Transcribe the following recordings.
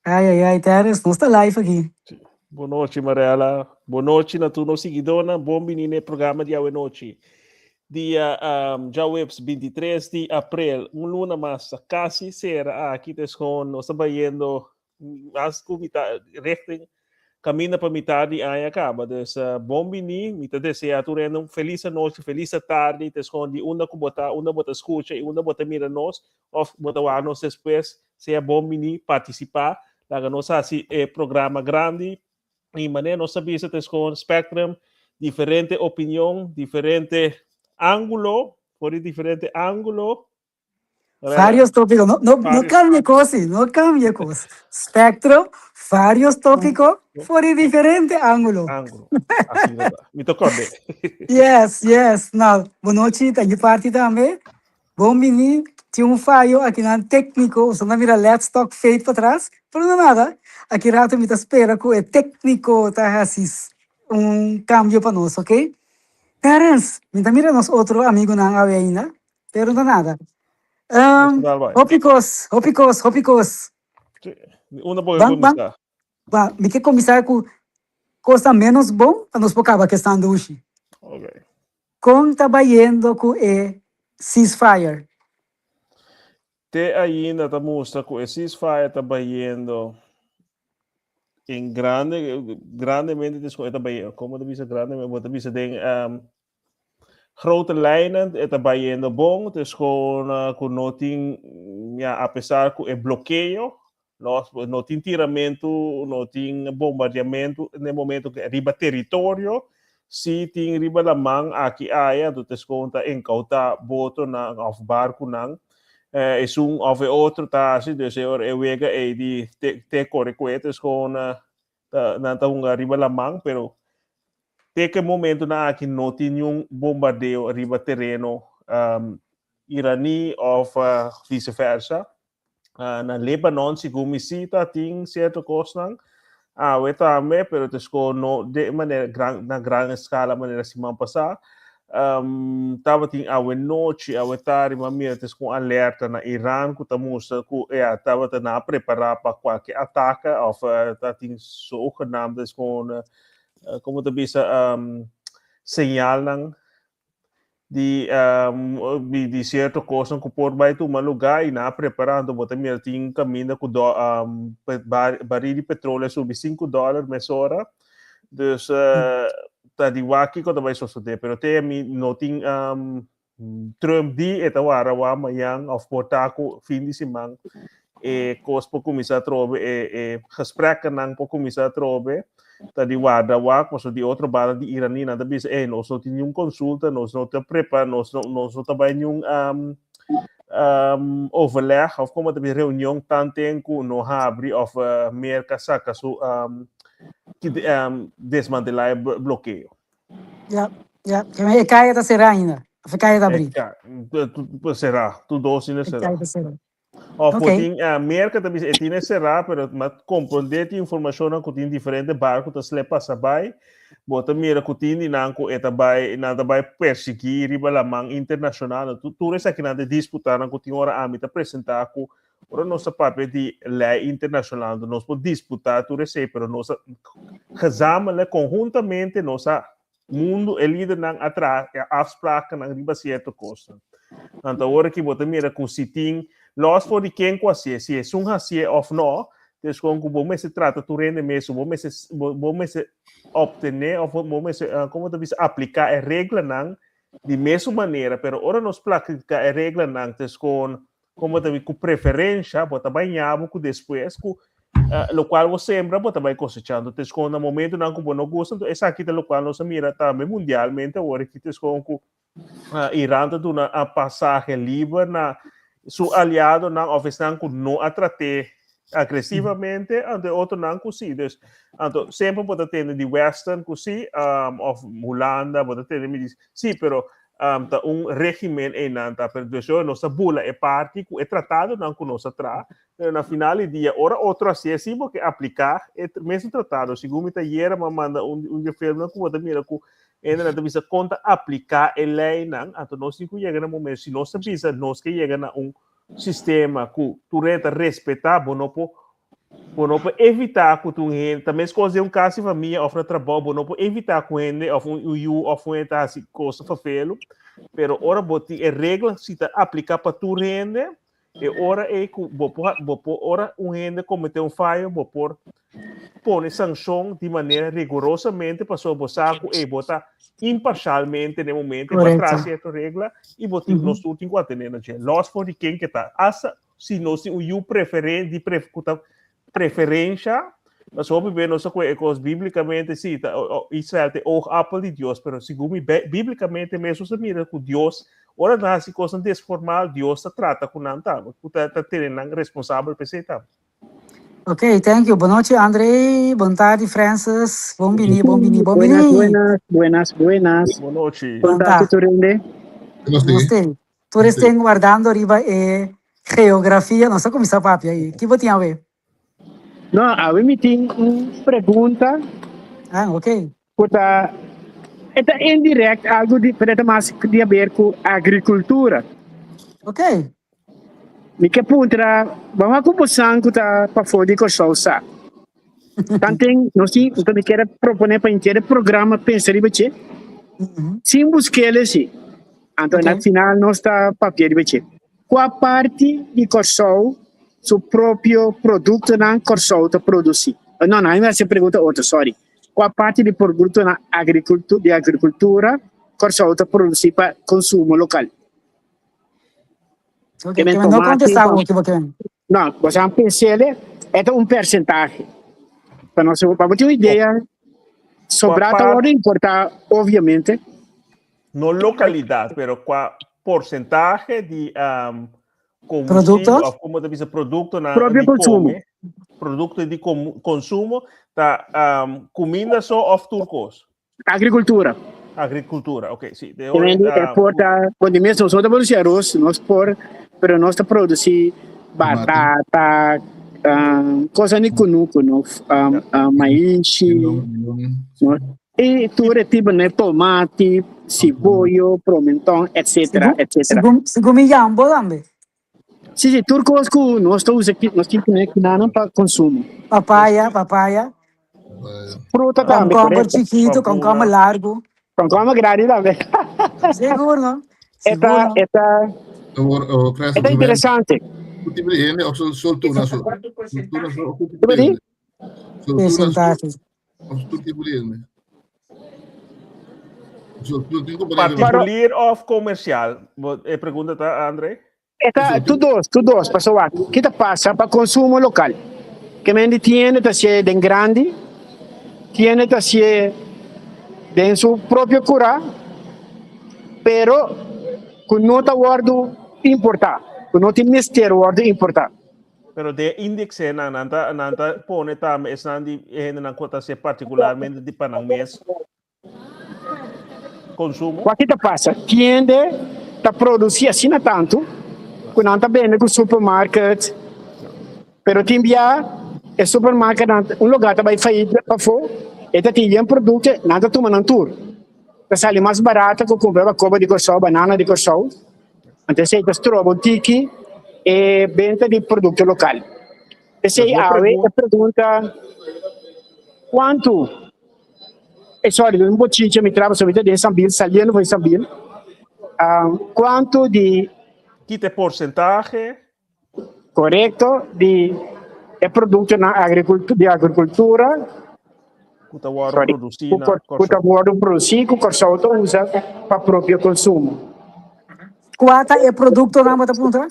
Ai, ai, ai, Terence, nos ta live aki. Bon nochi, Marella. Bon nochi na tur nos siguidónan. Bon bini na e programa di awe nochi. Dia um, djaweps 23 di aprel, un luna mas ta kasi sera aki. Dus gewoon nos ta bayendo mas ku mitad, richting kaminda pa mitad di aña kaba. Dus uh, bon bini, mi ta desea tur hende un felis anochi, felis tardi. Dus gewoon di unda ku bo ta, unda bo ta skucha i unda bo ta mira nos, of bo ta wak nos despues, sea bon bini, partisipá. Laga nos hasi e programa grandi. I manera nos ta bisa ta gewoon spectrum, diferente opinion, diferente ángulo, for di diferente ángulo. Varios tópicos. No, no, no cambie cos, no cambie cos. Spectrum, varios tópicos, for di diferente ángulo. Ángulo. Asina ta. Mi ta kòrd'é. Yes. Nou, bon nochi, ta di parti tambe. Bon bini, tin un fayo akinan tékniko, boso ta mira Let's Talk Faith patras, pero no nada, aki rato mi ta spera ku e tékniko ta hasi un kambio pa nos, ok? Terence, mi ta mira nos otro amigunan awe ainda, pero no nada. Nos ta dal bai. Hopi kos, hopi kos, hopi kos. Sí, unda bo ke Ban, ban, kuminsá? ba, mi ke kuminsá ku kosnan ménos bon pa nos por kaba ku esnan dushi. Ok. Kon ta bayendo ku e ceasefire? Te ainda ta mustra ku e ceasefire ta bayendo en grande, grandemente des e ta bayendo, komo ta bisa grandemente? Bo ta bisa den um, grote lijnen e ta bayendo bon, dus gewoon ku no tin, ya, apesar ku e blokeo Nos no tin tiramentu, no tin bombardeamentu n'e momento ku riba teritorio, si tin riba laman aki aya, anto ta eskon ta inkautá botonan òf barkunan, esun òf e otro ta hasi, dus e ora e wega ei di te te kore kue ta eskon ta nan ta hunga riba laman, pero te ku e momentonan aki no tin niun bombardeo riba tereno iraní òf vise versa. Na Lebanon, segun mi cita, tin cierto cosnan awe tambe, pero ta sco no de manera gran, na gran escala manera siman pasá. Tabatin awe nochi, awe tardi, m'a mira ta sco un alerta na Iran cu ta mustra cu ya tabata nan a prepara pa cualke atake of ta tin zogenaamde sco un, como ta bisa, señalnan di um, di, di cierto cosnan cu por bai tuma lugar y nan a prepara. Anto bo ta mira tin caminda cu do, um, bar, baril di petróleo a subi 5 dólar mesora. Dus ta di wak kico ta bai sosode, pero te mi no tin Trump di e ta wara wa mañan of por ta cu fin di siman e cos por cuminsa atrobe, e gesprekkennan por cuminsa atrobe. Ta di warda wak, pasobra di otro banda di iranínan ta bisa, ey, nos no tin niun consulta, nos no ta prepa, nos no ta bai niun um, um, overleg of como ta bisa reunion tanten cu no habri of Merca saca su desmantela e blokeo. Ja, ja. E kaya ta será ainda. Of e kaya ta abrí? E será. Tur dos tin e E será. kaya ta será. Of Ok. tin Merca ta bisa e tin e será, pero ma comprende tin informacionnan cu tin diferente barco ta slep pasa bai. Bo ta mira cu tin di nan cu e ta bai, nan ta bai persigui riba laman internacional. Tur esakinan ta disputanan cu tin ora ami ta presenta cu ora nos ta papia di ley internacional, nos por disputa tur esey, pero nos a gezamenlijk, conhuntamente nos a Mundu e lidernan a traha e afsprakennan riba sierto kosnan. Anto awor aki bo ta mira ku si tin lòs for di ken ku hasié, si esun hasié òf nò, ta eskon ku bo mester trata tur hende mesun, bo mester bo mester optené òf bo mester komo ta bisa apliká e reglanan di mesun manera, pero ora nos platika e reglanan ta eskon Como ta ku preferensha, bo ta bai ñabo ku despues ku lokual bo sembra bo ta bai kosechá. Anto ta eskon na momentunan ku bo no gusta, anto esaki ta lokual nos a mira tambe mundialmente awor aki ta eskon ku Iran ta duna pasahe liber na su aliadonan òf esnan ku no a trat'é agresivamente, anto e otronan ku si. Dus, anto semper bo ta tende di Western ku si, òf Hulanda, bo ta tende mi di si, pero ta un regimen einan ta, pero dus nos a bula e parti ku e tratadonan ku nos a traha, pero na final di dia ora otro hasié si bo ke apliká e mesun tratado. Segun mi ta yera mi a manda un un di e filmnan ku bo ta mira ku hendenan ta bisa kon ta apliká e leinan. Anto nos tin ku yega na momento si nos ta bisa nos ke yega na un sistema ku tur hende ta respetá, bo no por. Bo no por evitá ku un hende, ta meskos den un kas di famia òf na trabou, bo no por evitá ku hende òf un yu òf un hende ta hasi kos fafelu, pero ora bo tin e regla si ta apliká pa tur hende, e ora ei ku bo por bo por ora un hende kometé un fayo bo por pone sanshon di manera rigurosamente pasobra bo sa ku ei bo ta imparcialmente den e momento e bo traha sierto regla i bo tin nos tur tin ku atené na dje, lòs for di ken ke ta, asta si nos tin un yu preferen di pref ku ta preferensha, pasobra hopi be nos ta kohe e kos bíblikamente sí, ta Israel ta e oogappel di Dios, pero segun mi bíblikamente mes nos ta mira ku Dios ora nan hasi kosnan desformal, Dios ta trata ku nan tambe, ku ta ta tene nan responsabel pa esei tambe. Ok, thank you. Bon nochi André, bon tardi Francis, bon bini, bon bini, bon Buenas, bini. buenas, buenas, buenas. Bon nochi. Bon tardi tur hende. Nos te. Tur esten wardando riba e geografia, nos a cuminsa papia y ki bo tin awe? No, awe mi tin un pregunta. Ah, ok. Cu ta, e ta indirect algo di, pero e ta mas di haber cu agricultura. Ok. Mi ke puntra, ban wak cu bosan cu ta pafó di Kòrsou sa. Tanten nos tin, enton mi kier a propone pa henter e programa pensa riba dje, sin busk'el si. Anto na final nos ta papia riba dje. Kua parti di Kòrsou su propio produktonan Kòrsou ta produsí? No, no, mi a hasi e pregunta otro, sorry. Kua parti di produktonan di agrikultura Kòrsou ta produsí pa konsumo lokal? Ok, ke men no kontestá bo, kibo ke men? No, bo sa pensele, e ta un persentahe. Pa nos, pa bo tin un idea, sobrá ta wòrdu importá, obviamente. No lokalidat, pero kua porsentahe di um, combustible, of como ta bisa produktonan Propio di konsumo. kome, produkto di konsumo, ta um, kuminda so of tur kos? Agricultura. Agricultura, ok, sí. De hoy, uh, por di mes, nos no ta produci arroz, nos por, pero nos ta produci batata, um, cosa ni kunuku, no, um, um, maishi, no, y tur e tipo, ne, tomate, siboyo, promenton, etcétera, etcétera. Segun, segun mi yambo tambe. Sí, sí, tur kos ku nos ta usa aki, nos tin pone kinanan pa konsumo. Papaya, papaya. Fruta tambe, Komkomber korekto. chikitu, komkomber largu. Komkomber grandi tambe. Sigur no? E Sigur ta, no? e ta, Awor, oh, Francis, e ta interesante. Ku tipo di hende of sol tuna so? Sol tuna so of ku tipo Ku di di? hende? Sol tuna so Porcentaje. of tur tipo di hende? So, tur tin componente. Particulier of comercial? E pregunta ta, Andre? E ta tur dos, tur dos, pasobra wak, ki ta pasa pa konsumo lokal? Ke men di tienda ta hasié den grandi, tienda ta hasié den su propio kurá, pero ku no ta wòrdu importá, ku no tin mester wòrdu importá. Pero den e indexenan nan ta nan ta pone tambe esnan di e hendenan ku ta hasié partikularmente di pa nan mes. Consumo. Wak ta pasa? Tiende ta produci asina tantu cu nan ta bende cu supermarket, pero tin bia e supermarket nan un lugar ta bay faid pafo, e ta tin yen producto, nan ta tuma nan tur. Ta sali mas barato cu cumpra bacoba di Corsou, banana di Corsou. Anto esey ta stroba un tiki e benta di producto local. P'esei awe e pregunta kuantu e sorry un bochincha mi traba so mi ta den Sambil saliendo for di Sambil kuantu di Kita e porsentahe? Korekto di e produktonan di agrikultura ku ta wòrdu produsí na Kòrsou. Ku ta wòrdu produsí ku Kòrsou ta usa pa propio konsumo. Kua ta e produktonan bo ta puntra?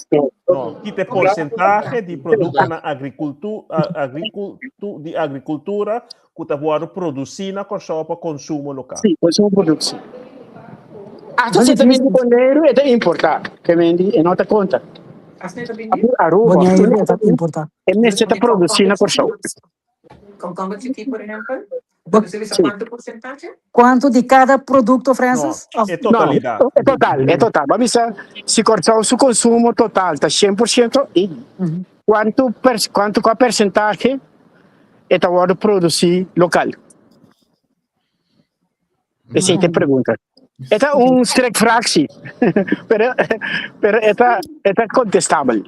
No, kita e porsentahe di produktonan agrikultu, di agrikultura ku ta wòrdu produsí na Kòrsou pa konsumo lokal. Sí, konsumo produksi. Asta si ta bini Boneiru e ta importá, ke mendi e no ta konta. Aruba, Boneiru e ta importá. E mester ta produsí na Kòrsou. Kuantu di kada produkto, Francis? No, e totalidat. No, e total, e total. Bo a bisa si Kòrsou su konsumo total ta 100% i kuantu kuantu kua persentahe e ta wòrdu produsí lokal? Esei ta e pregunta. E ta un strek fractie, pero pero e ta e ta kontestabel.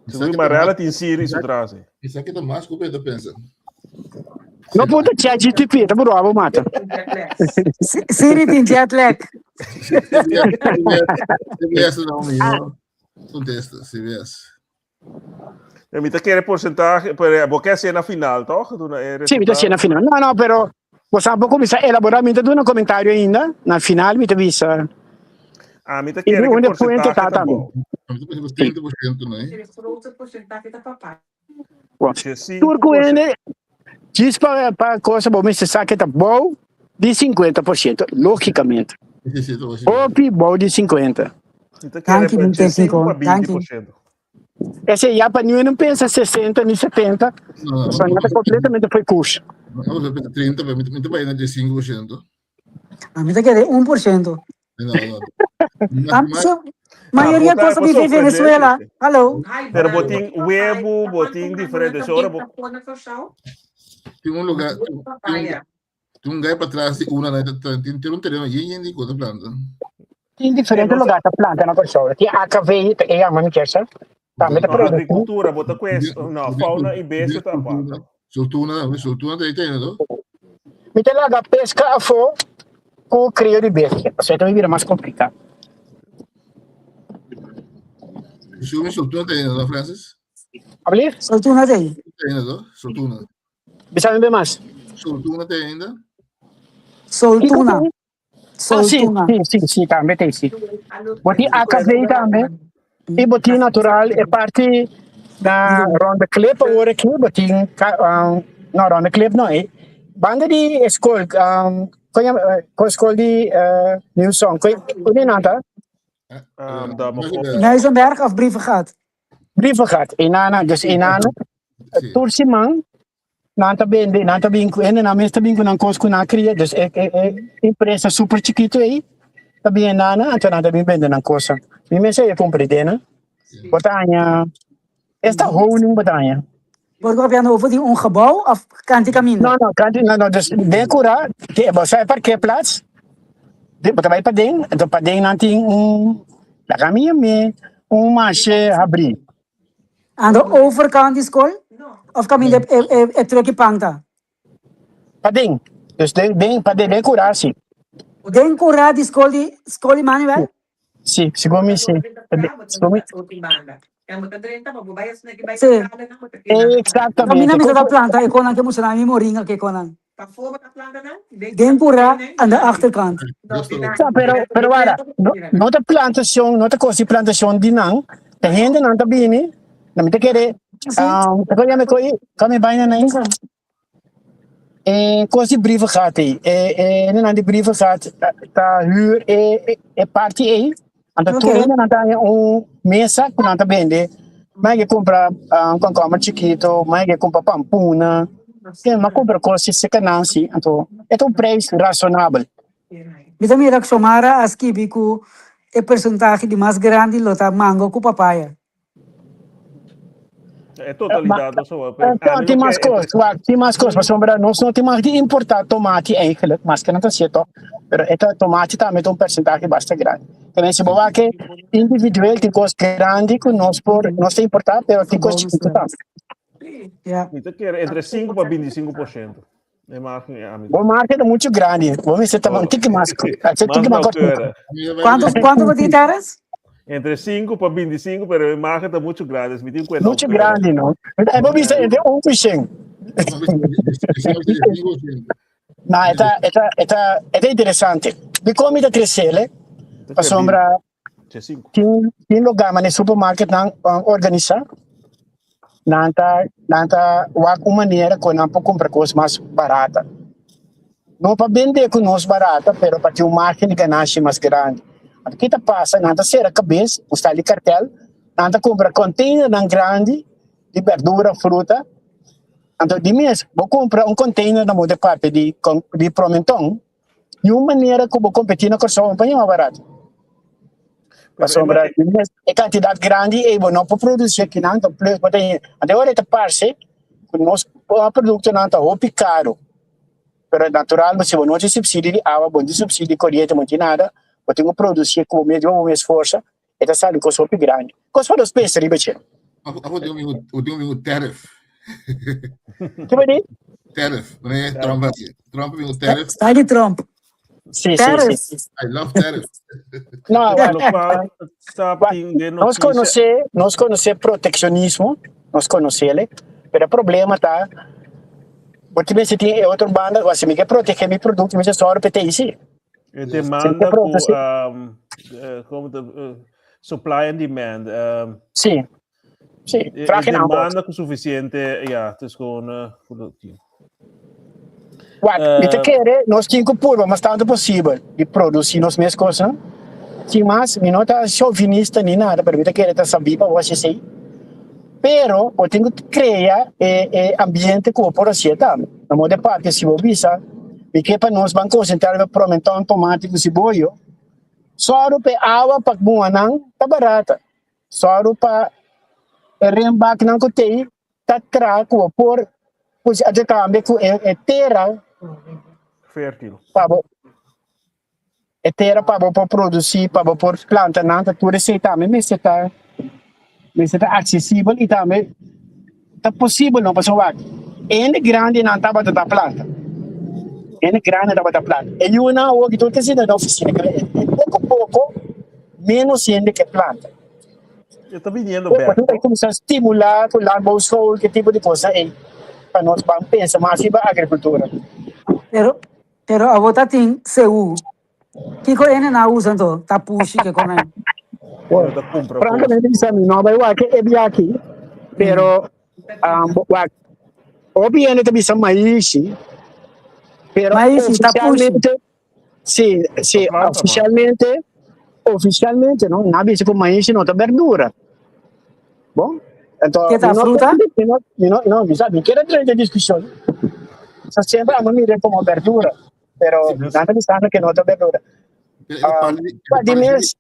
Según Marella tin Siri su tras. Esaki ta mas ku ta pensa. No punta ChatGPT, ta buru abo mata. Siri tin jet lag. CBS no mihó kontesta, CBS. E mi ta kere porcentahe, pero bo ke hasié na final, toch? Duna e Sí, mi ta hasié na final. No, no, pero bo sa bo kuminsá elaborá, mi ta duna komentario ainda, na final mi ta bisa. Ah, mi ta kere ke porcentahe ta tambe. bou. Mi ta pensa 30% no, eh? Bon, tur ku hende djis pa pa cosa bo mester sa ke ta bou di 50%, logicamente. Sí, sí, sí. Hopi bou di 50. Mi ta kere Danki, pa mi 5 técnico. pa Danki. 20%. Ese ya pa niun no pensa 60 ni 70, No, no, so nan ta completamente foi curso. Vamos a pensar 30, pero mi ta bai na 5%. A mi ta kere 1%. No, no. Ah, so, mayoria Ah, cosa vive in Venezuela. Hallo. Pero bo tin huevo, bo tin diferente. So ora bo Tin un lugar, tin un gai patras di una, tin un tereno yen yen di kos ta planta. Tin diferente lugar ta planta na Kòrsou. Tin AKV, ta e yama mi kier sa. Tambe ta No, produsí. agricultura, bo ta kues, no, fauna i bestia ta aparte. Soltuna, soltuna ta ei no? Mi ta laga pesca afó ku krio di bestia, pasobra e ta bira mas kompliká. Sumi soltuna ta ei no, Francis? Ablief? Soltuna ta ei. Ta ei no, soltuna. Bisa mi be mas. Soltuna ta ei ainda? Soltuna. Ah, sí, Soltuna. sí, sí, sí, tambe ta sí. Bo tin AKV tambe. I bo tin natural e parti na Ronde Klip awor aki, bo tin no Ronde Klip no, e banda di e skol, um, kon yama, kon skol di uh, New Song, kon, kon nan ta? Um, da mo Muizenberg of Brievengat? Brievengat, inana, dus inana, tur siman Nan ta bende, nan ta bin ku hende, nan mes ta bin ku nan kos ku nan kria, dus e e e empresa super chikitu ei ta bin nana, anto nan ta bin bende nan kosa. Mi mes ei a kumpra den nan. Bo ta haña, esta honing bo ta haña. Bo ta papiando over di un gebouw of kanti kaminda? No, no, kanti, no, no, dus den kura, bo sa e parkeerplaats, bo ta bai paden, anto paden nan tin un, laga mi yam'é, un mashe habrí. Aan de overkant di skol of kaminda e, e, e truck i pan ta? Paden. Dus den, den, paden, den kura si. Den kura di skol di skol Immanuel? Si, segun mi si. Segun mi. Si. Exactamente. Kaminda mi ta planta e konan ke mustra mi moringa ke konan. Den kura aan de achterkant. Sa, pero, pero wara, no, no ta plantacion, no ta cos di plantacion di nan, ta hende nan ta bini, na mi ta kere, Sí. um, ta koe yame koe, kame baina nan, e cos di brievengat ei, e, e hende nan di brievengat ta, ta huur e, e, e parti ei, anto tur Oké. hende nan ta haña un mesa ku nan ta bende, mai ke kumpra un komkomber chikito, mai ke kumpra pampuna, Ke ma kumpra kos si seka nan si, anto e ta un prijs rasonabel. Mi ta mira ku Xiomara a skibi ku e persentahe di mas grandi lo ta mango ku papaya. E totalidat no so, pero Anto ami tin lo mas ke kos, wak, tin mas kos, pasobra nos no tin mag di importá tomati eigenlijk, maske nan ta hasié tòg, pero e ta tomati tambe ta un persentahe basta grandi. Tambe si bo wak individueel tin kos grandi ku nos por, nos ta importá, pero tin kos chikitu tambe. Ja. Mi ta kere entre 5 pa 25%. E margen e ami. Bo margen ta mucho grandi. Bo mester ta un tiki mas. Hace tiki mas cortico. Cuanto cuanto bo tin Terence? Entre 5 pa 25, pero e margen ta mucho grandi. Mi tin cuenta. Mucho grandi, no? E bo bisa entre 1 ku 100. Na, eta eta eta eta interesante. Dikon mi ta tresele? Pasobra Tin tin lugar manera supermarket nan organisa, nan ta nan ta wak un manera ku nan por kumpra kos mas barata. No pa bende ku nos barata pero pa tin un margen di ganashi mas grandi. Anto ke ta pasa nan ta sera kabes ku sta di kartel, nan ta kumpra containernan grandi di berdura, fruta, anto di mes bo kumpra un container na moda papia di di Promenton. Di un manera ku bo kompetí na Kòrsou un paña mas barato. Pasobra e kantidat grandi ei bo no por produsí akinan, anto plus bo ta anto e ora e ta parse ku nos produktonan ta hopi karu. Pero natural si bo no tin supsidio di awa, bo no tin supsidio di koriente, bo no tin nada, bo tin ku produsí ku bo mes, bo mes forsa, e ta sali kos hopi grandi. Kos pa nos pensa riba dje. Of tin un tariff. Ke bo di? Tariff. Wanneer Trump hasi. Trump bin un tariff. Sta di Trump. Sí, sí, Tariff. sí. I love tariff. No, Lo cual ta tin den nos noticia. konosé, nos konosé protekshionismo, nos konosele, pero e problema ta, bo tin mester tin e otro banda, o si mi ke protegé mi produkto, mi mester sòru pa e ta isi. E Si demanda mi ku ke komo ta supply and demand. Sí, sí, E vraag en aanbod. demanda ku sufisiente, ja, het is gewoon productief. Wak, mi ta kere nos tin ku purba mas tantu posibel di produsí nos mes kosnan. Sin mas, mi no ta chauvinista ni nada, pero mi ta kere ta sabí pa bo hasi esei. Pero bo tin ku krea e e ambiente ku bo por hasié tambe. Na modo di papia, si bo bisa, mi ke pa nos ban konsentrá riba promentòn, tomati ku siboyo, sòru pa e awa pa muha nan ta barata. Sòru pa e renbaknan ku tei ta traha ku bo por puse a tambe ku e e tera Fértil. pa bo e tera pa bo por produsí, pa bo por planta nan ta tur esei tambe mester ta mester ta aksesibel i tambe ta posibel no pasobra wak hende grandinan tabata ta planta hende grandi tabata planta e yunan awor ki tur ta sinta na ofisina poko poko menos hende ke planta. E ta biniendo bek, no? Kuminsá stimulá ku landbouwschool, ki tipo di kosnan ei, pa nos ban pensa mas riba agrikultura. Pero, pero abo ta tin seú. Kiko hende na usa anto? Ta pushi ke kome? Bo ta kumpra kos. Frankamente bisa mi no bai wak e bia aki, pero um, wak hopi hende ta bisa maishi, pero Maishi ta pushi. oficialmente Sí, sí, Ta planta, man. oficialmente, oficialmente, no, na bisa ku maishi no ta berdura. Bon, entonces, Ke ta mi no, fruta? mi no, mi no, no, mi sa, mi quiere entrar en discusión. Sa siempre amo mire como verdura, pero Sí, dus- nan ta bisando que no ta verdura. E ta Ah, parti di- e pa ta di parti di- mes,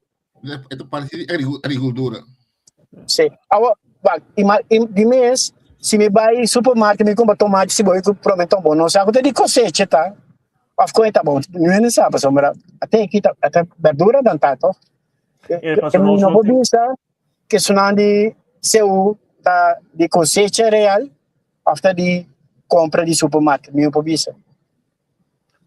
e ta parti di agricultura. Sí. Awo, wak, ima, im, di mes, si mi bai supermarket mi compra tomate, si boy ku promentón bon, no sa ku ta di cosecha ta. Of kon e ta bon, nu hende sa pasobra ate aki ta ate berdura dan ta toch. E pasobra Mi nos no no por tin bisa ke sunan di CU ta di cosecha real of ta di compra di supermarket, mi no por bisa.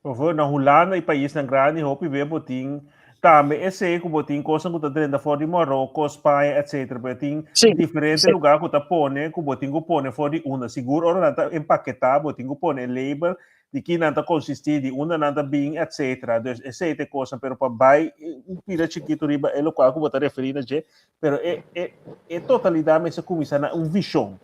Por na Hulanda y paisnan grandi hopi be bo tin tambe esey ku bo tin kosnan ku ta drenta for di Maroko, Spaña, etc. Pero tin Sí, diferente sí. lugar ku ta pone ku bo tin ku pone for di unda. Sigur ora nan ta empaketá bo tin ku pone e label di ki nan ta konsistí, di unda nan ta bin, etc. Dus esey ta e kosnan. Pero pa bai un pida chikitu riba e lokual ku bo ta referí na dje, pero e e e totalidat mester kuminsá na un vishon.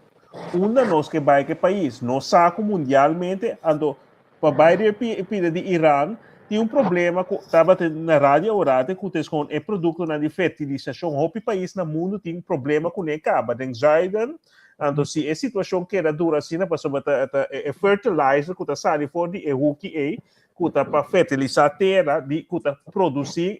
Unda nos ke bai ke pais? Nos sa ku mundialmente anto Pa bai riba e pida di Iran, tin un problema ku tabata na radio aworate ku ta eskon e produktonan di fertilisashon. Hopi pais na mundu tin problema kuné kaba den zuiden. Anto si e situashon keda dura asina pasobra ta ta e fertilizer ku ta sali for di e huki ei ku ta pa fertilisá tera di ku ta produsí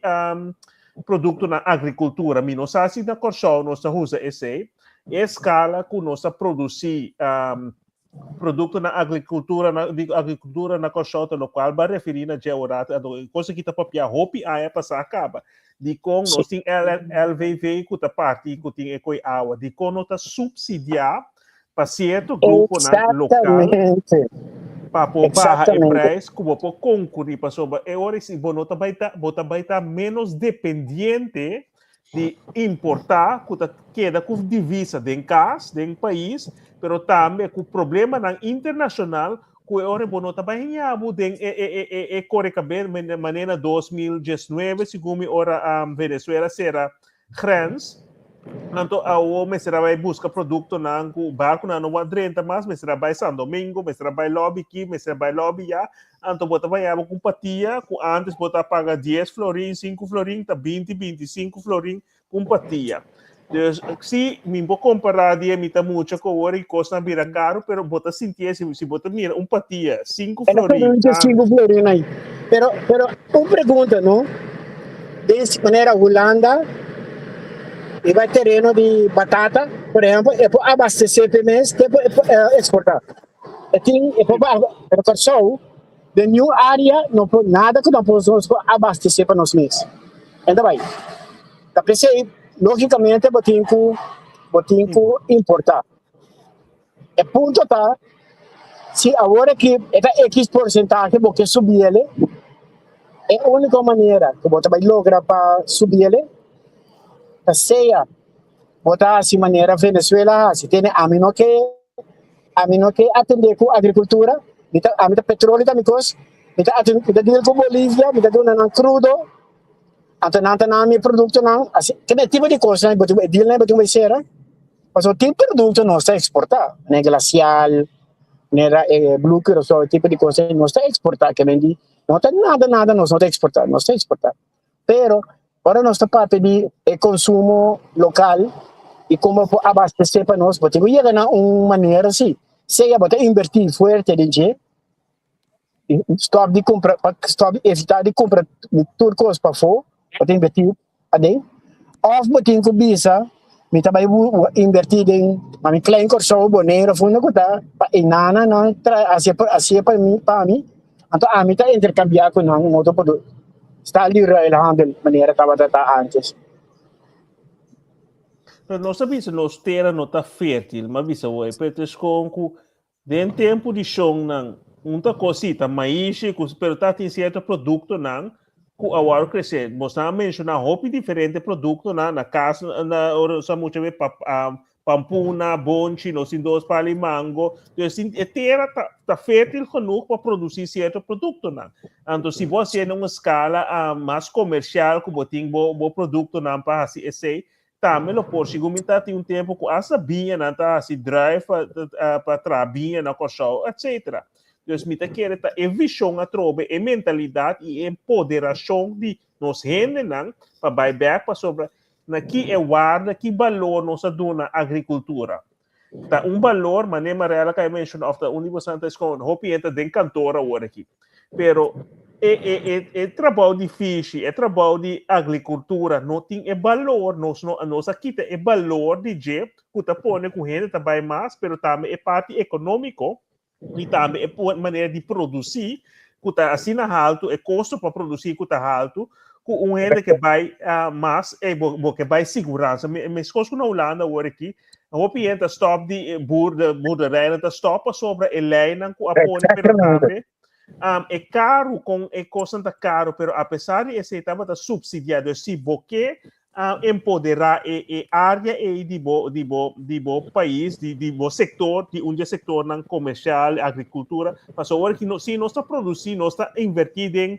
produktonan agrikultura. Mi no sa si na Kòrsou nos ta usa esei. E eskala ku nos ta produsí produkto na agrikultura na di agrikultura na Kòrsou ta lokual ba referí na dje ora anto e kos aki ta papia hopi aña pasá kaba dikon nos tin LVV ku ta parti ku tin e koi awa dikon no ta subsidiá pa sierto gruponan lokal pa por baha e prijs ku bo por konkurí pasobra e ora si bo no ta bai ta bo ta bai ta menos dependiente di importá ku ta keda ku divisa den kas, den pais, pero tambe ku problemanan internashonal ku e ora bo no ta bai haña bo den e e e e kore kabes manera 2019 segun mi ora Venezuela sera grens anto awo mester a bai buska produktonan ku barkunan no a drenta mas mester a bai San Domingo mester a bai lòbi aki mester a bai lòbi ya Anto bo ta baña bo ku un patia ku antes bo ta paga 10 florin, 5 florin, ta 20, 25 florin ku un patia. Dus si mi bo kompará di e mi ta mucha ku awor i kosnan bira karu, pero bo ta sintié si, si bo ta mira un patia 5 Ela florin pregunta antes. 5 florin ahí. Pero, pero un pregunta, no? Den manera Hulanda, riba tereno di batata, por ejemplo, e por abastecé pe mes, te por exportar. E tin e por pero Kòrsou den niun área no por nada ku no por nos por abastesé pa nos mes. Enta bai. Ta p'esei lógikamente bo tin ku Bo tin ku importá. E punto ta, si awor aki e ta X porsentahe bo ke subiele, e úniko manera ku bo ta bai logra pa subiele ta sea bo ta hasi manera Venezuela a hasi. Tene ami no ke ami no ke atendé ku agrikultura, mi ta ami ta petróleo ta mi kos, mi ta mi ta deal ku Bolivia, mi ta duna nan krudo, anto nan ta nan mi produktonan, asi kende tipo di kosnan bo tin e dealnan bo tin bai sera. Pasobra tin produkto nos ta eksportá, manera glasial, manera e blue curaçao, e tipo di kos ei nos ta eksportá, ke men di no ta nada nada nos no ta eksportá, nos ta eksportá. Pero ora nos ta papia di e konsumo lokal i komo por abastesé pa nos, bo tin ku yega na un manera si, sea bo ta invertí fuerte den dje, stòp di kumpra, stòp evitá di kumpra tur kos pafó, bo ta invertí aden, òf bo tin ku bisa mi ta bai invertí den pa mi Klein Kòrsou, Boneiru òf unda ku ta pa e nana nan traha hasi hasié pa mi pa mi, anto ami ta interkambiá ku nan un otro produkto, stal di ruilhandel manera tabata ta ántes. Pero nos a bisa nos tera no ta fértil, m'a bisa wei, pero ta eskon ku Den tempu di shonnan, un ta kos sí, ta maishi, ku, pero ta tin sierto produktonan ku a wòrdu kresé. Bosnan a menshoná hopi diferente produktonan na kas, na ora nos a mucha be pa, pampuna, bonchi, nos tin dos pali mango. Dus tin, e tera ta, ta fértil genoeg pa produsí sierto produktonan. Anto si bo hasié na un eskala mas komersial ku bo tin bo, bo produktonan pa hasi esei, Tambe lo por, segun mi ta tin un tempu ku asta biñanan ta hasi drive pa pa traha biña na Kòrsou, etcetera. Dus mi ta kere ta e vishon atrobe, e mentalidat i e empoderashon di nos hendenan pa bai bèk pasobra na ki e warda, ki balor nos a duna agrikultura. Ta un balor, manera Marella ka e menshoná òf ta un di boso ta eskon, hopi hende ta den kantor awor aki. Pero e e e e trabou di fishi, e trabou di agrikultura no tin e balor, nos no nos a kita e balor di dje ku ta pone ku hende ta bai mas, pero tambe e parti ekonómiko i tambe e manera di produsí ku ta asina haltu, e kosto pa produsí ku ta haltu, ku un hende ke bai uh, mas, eh, bo, bo ke bai siguransa. Meskos ku na Hulanda awor aki, hopi hende ta stop di eh, boer, de boerderijnan ta stop pasobra e leinan ku a pone, pero tambe um, e karu kon e kosnan ta karu, pero apesar di esei tabata subsidiá. Dus si bo ke a empoderá e e área ei di bo di bo di bo pais, di di bo sektor, di un di e sektornan komersial, agrikultura, pasobra awor ki no si nos ta produsí, nos ta invertí den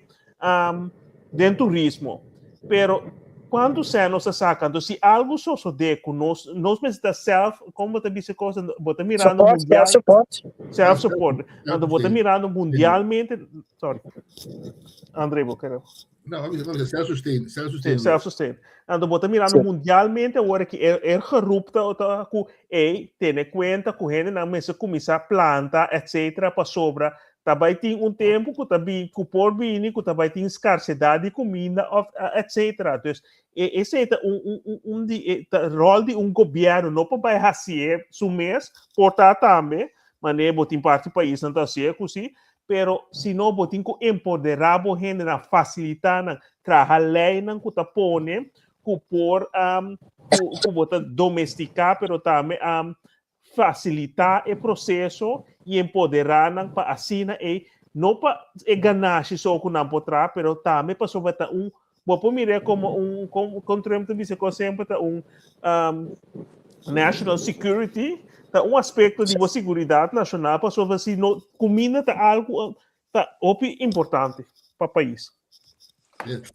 den turismo, pero kuantu sèn nos ta saka? Anto si algu sosodé ku nos nos mester ta sèlf, kon bo ta bisa e kos? Bo ta mirando Support, mundial, self-support. self-support. Anto bo ta mirando mundialmente, sorry, André bo kere. No, a bisa, a self-sustain, self-sustain. Sí, self-sustain. Anto bo ta mirando Sí. mundialmente awor ki e, e geroep ta, ta ku ei tene kuenta ku hendenan mester kuminsá planta etcetera pasobra ta bai tin un tempu ku ta bin ku por bini ku ta bai tin skarsedat di kuminda òf etcetera. Dus e esei ta un un un un di e ta ròl di un gobièrnu no por bai hasié su mes por ta tambe manera bo tin parti paisnan ta hasié ku si Pero si no bo tin ku empoderá bo hendenan, fasilitá nan, traha leinan ku ta pone ku por ku ku bo ta domestiká pero tambe fasilitá e proseso i empoderá nan pa asina ei no pa e ganashi so ku nan por traha pero tambe pasobra ta un bo por mir'é komo un kon Trump ta bisa kos semper ta un national security ta un aspekto di bo seguridat nashonal pasobra si no kuminda ta algu ta hopi importante pa pais.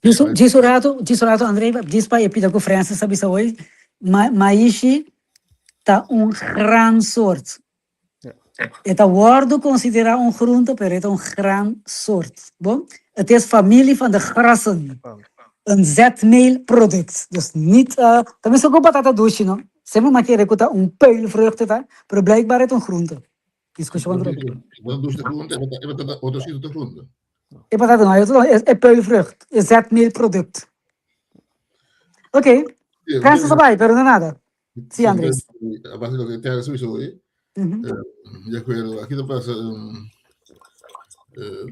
Djis un rato, djis un rato André, djis pa e pida ku Francis a bisa hoy, maishi ta un graansoort. E ta wòrdu konsiderá un groente, pero e ta un graansoort. Bon, het is familie van de grassen. Een zetmeelproduct. Dus niet, ta mester ku batata dushi no. Semper mi a kere ku ta un peulvrucht e ta, pero blijkbaar e ta un groente. Diskushon Batata dushi ta groente, e batata otro sitio ta groente. E batata no, e peulvrucht, e zetmeelproduct. Oké, Francis a bai, pero no nada. Sí, Andrés. A base de lo que te haga sowieso, eh? Mhm. De acuerdo. Aquí te pasa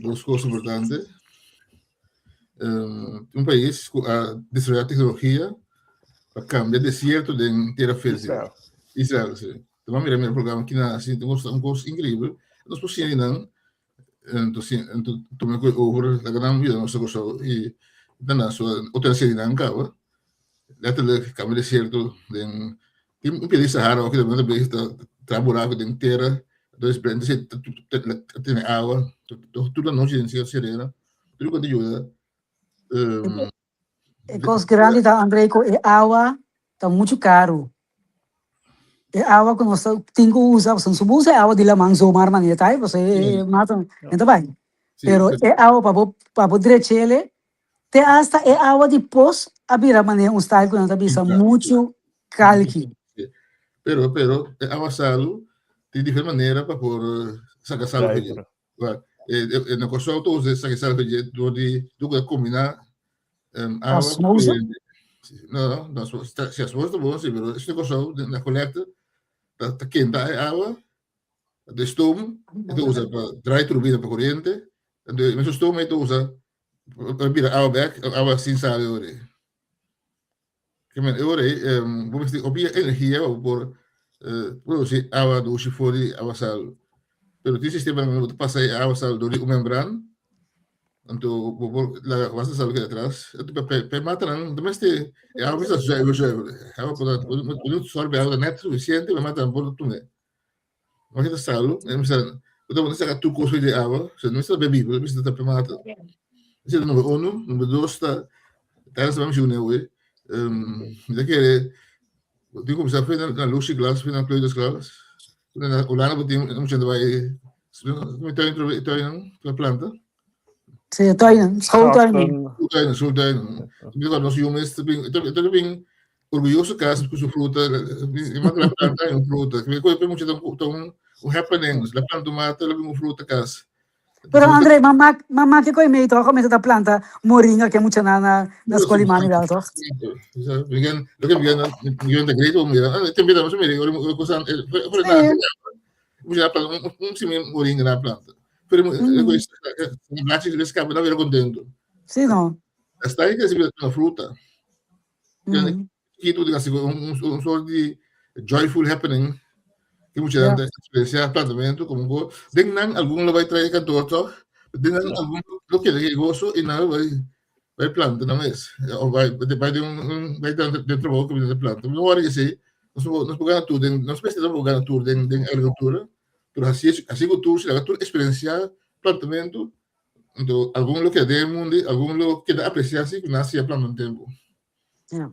dos cosas importantes. Un país ku a desarrollá tecnología pa cambia desierto den tierra fértil. Israel, si. Te mira mira programa aki na si un un kos inkreibel. Nos por siña di nan, anto si anto tuma ku over laga nan yuda nos Kòrsou i nan so otro a siña di nan kaba. Letterlijk kambia desierto den tin un pia di Sahara oki ta bezig ta traha buraku den tera entonces prende si ta tene awa tur anochi den serena tur ku ta yuda. E kos grandi ta André ku e awa ta muchu karu. E awa ku nos tin ku usa, pasobra nos no por usa e awa di laman zomaar manera ta ei, pasobra e mata no ta bai. Pero e awa pa bo pa bo drech'ele, te asta e awa di pos a bira manera un style ku nan ta bisa muchu kalki. Pero pero e awa salu tin diferente manera pa por saka salu di dje. Na Kòrsou ta usa esaki salve dje dor di dor ku ta kombiná awa ku Osmose? No, no, si osmose ta bon si, pero esei na Kòrsou na kolekta ta ta kenta e awa, de stoom e ta usa pa draai turbina pa koriente, anto e mesun stoom ei ta usa pa bira awa bèk, awa sin sal e ora ei. Ke men e ora ei bo mester hopi energia pa bo por produsi awa dushi for di awa salu. Pero tin sistemanan ku bo ta pasa e awa salu dor di un membran, anto bo por laga basta salu keda atras. Anto pa e matanan no ta mester e awa mester ta zuiver zuiver. E awa por ta por sorbe awa ta nèt sufisiente pa e matanan por tuma. No mester ta salu, e mester bo ta saka tur kos for di e awa, no mester ta bebibel, mester ta pa e mata. Esei ta number uno. Number dos ta, ta esaki mi shuna awe, mi ta kere bo tin kuminsá for na lushi klas, for na kleutersklas, na Hulanda bo tin mucha ta bai e tuinnan pa planta. Sí, e tuinen, schooltuinen. Schooltuinen, schooltuinen. Mi ta kòrda nos yu mes ta bin, e ta bin orguyoso kas ku su fruta, mi mata la planta un fruta. Mi kohe mucha ta un happening, la planta un mata, la bin un fruta kas. Pero André, mama, mama ke koe mei toch, mester ta planta moringa ke mucha na na na skol di mami wel toch? Miguel, lo ke Miguel, Miguel ta great mira. Tem bida, mas mira, ora cosa, ora na. Mucha planta, un simi moringa na planta. Pero blachi les capa na vera contento. Sí, no. Hasta ahí que se ve una fruta. Chiquito, diga, un soort di joyful happening. Que mucha gente experiencia plantamento como go. Den nan algún lo vai traer kantoor toch? Den nan algún lo quiere que gozo y nan vai vai planta na mes. O vai vai de un vai de de trabajo que de planta. No worry que sí. Nos nos gana tour den nos beste nos gana tour den den agricultura. Pero así así ku tour si la tour experiencia plantamento. Anto algun lo keda den e mundo, algun lo keda apreciá si ku nan hasié planta un tempu. Ja.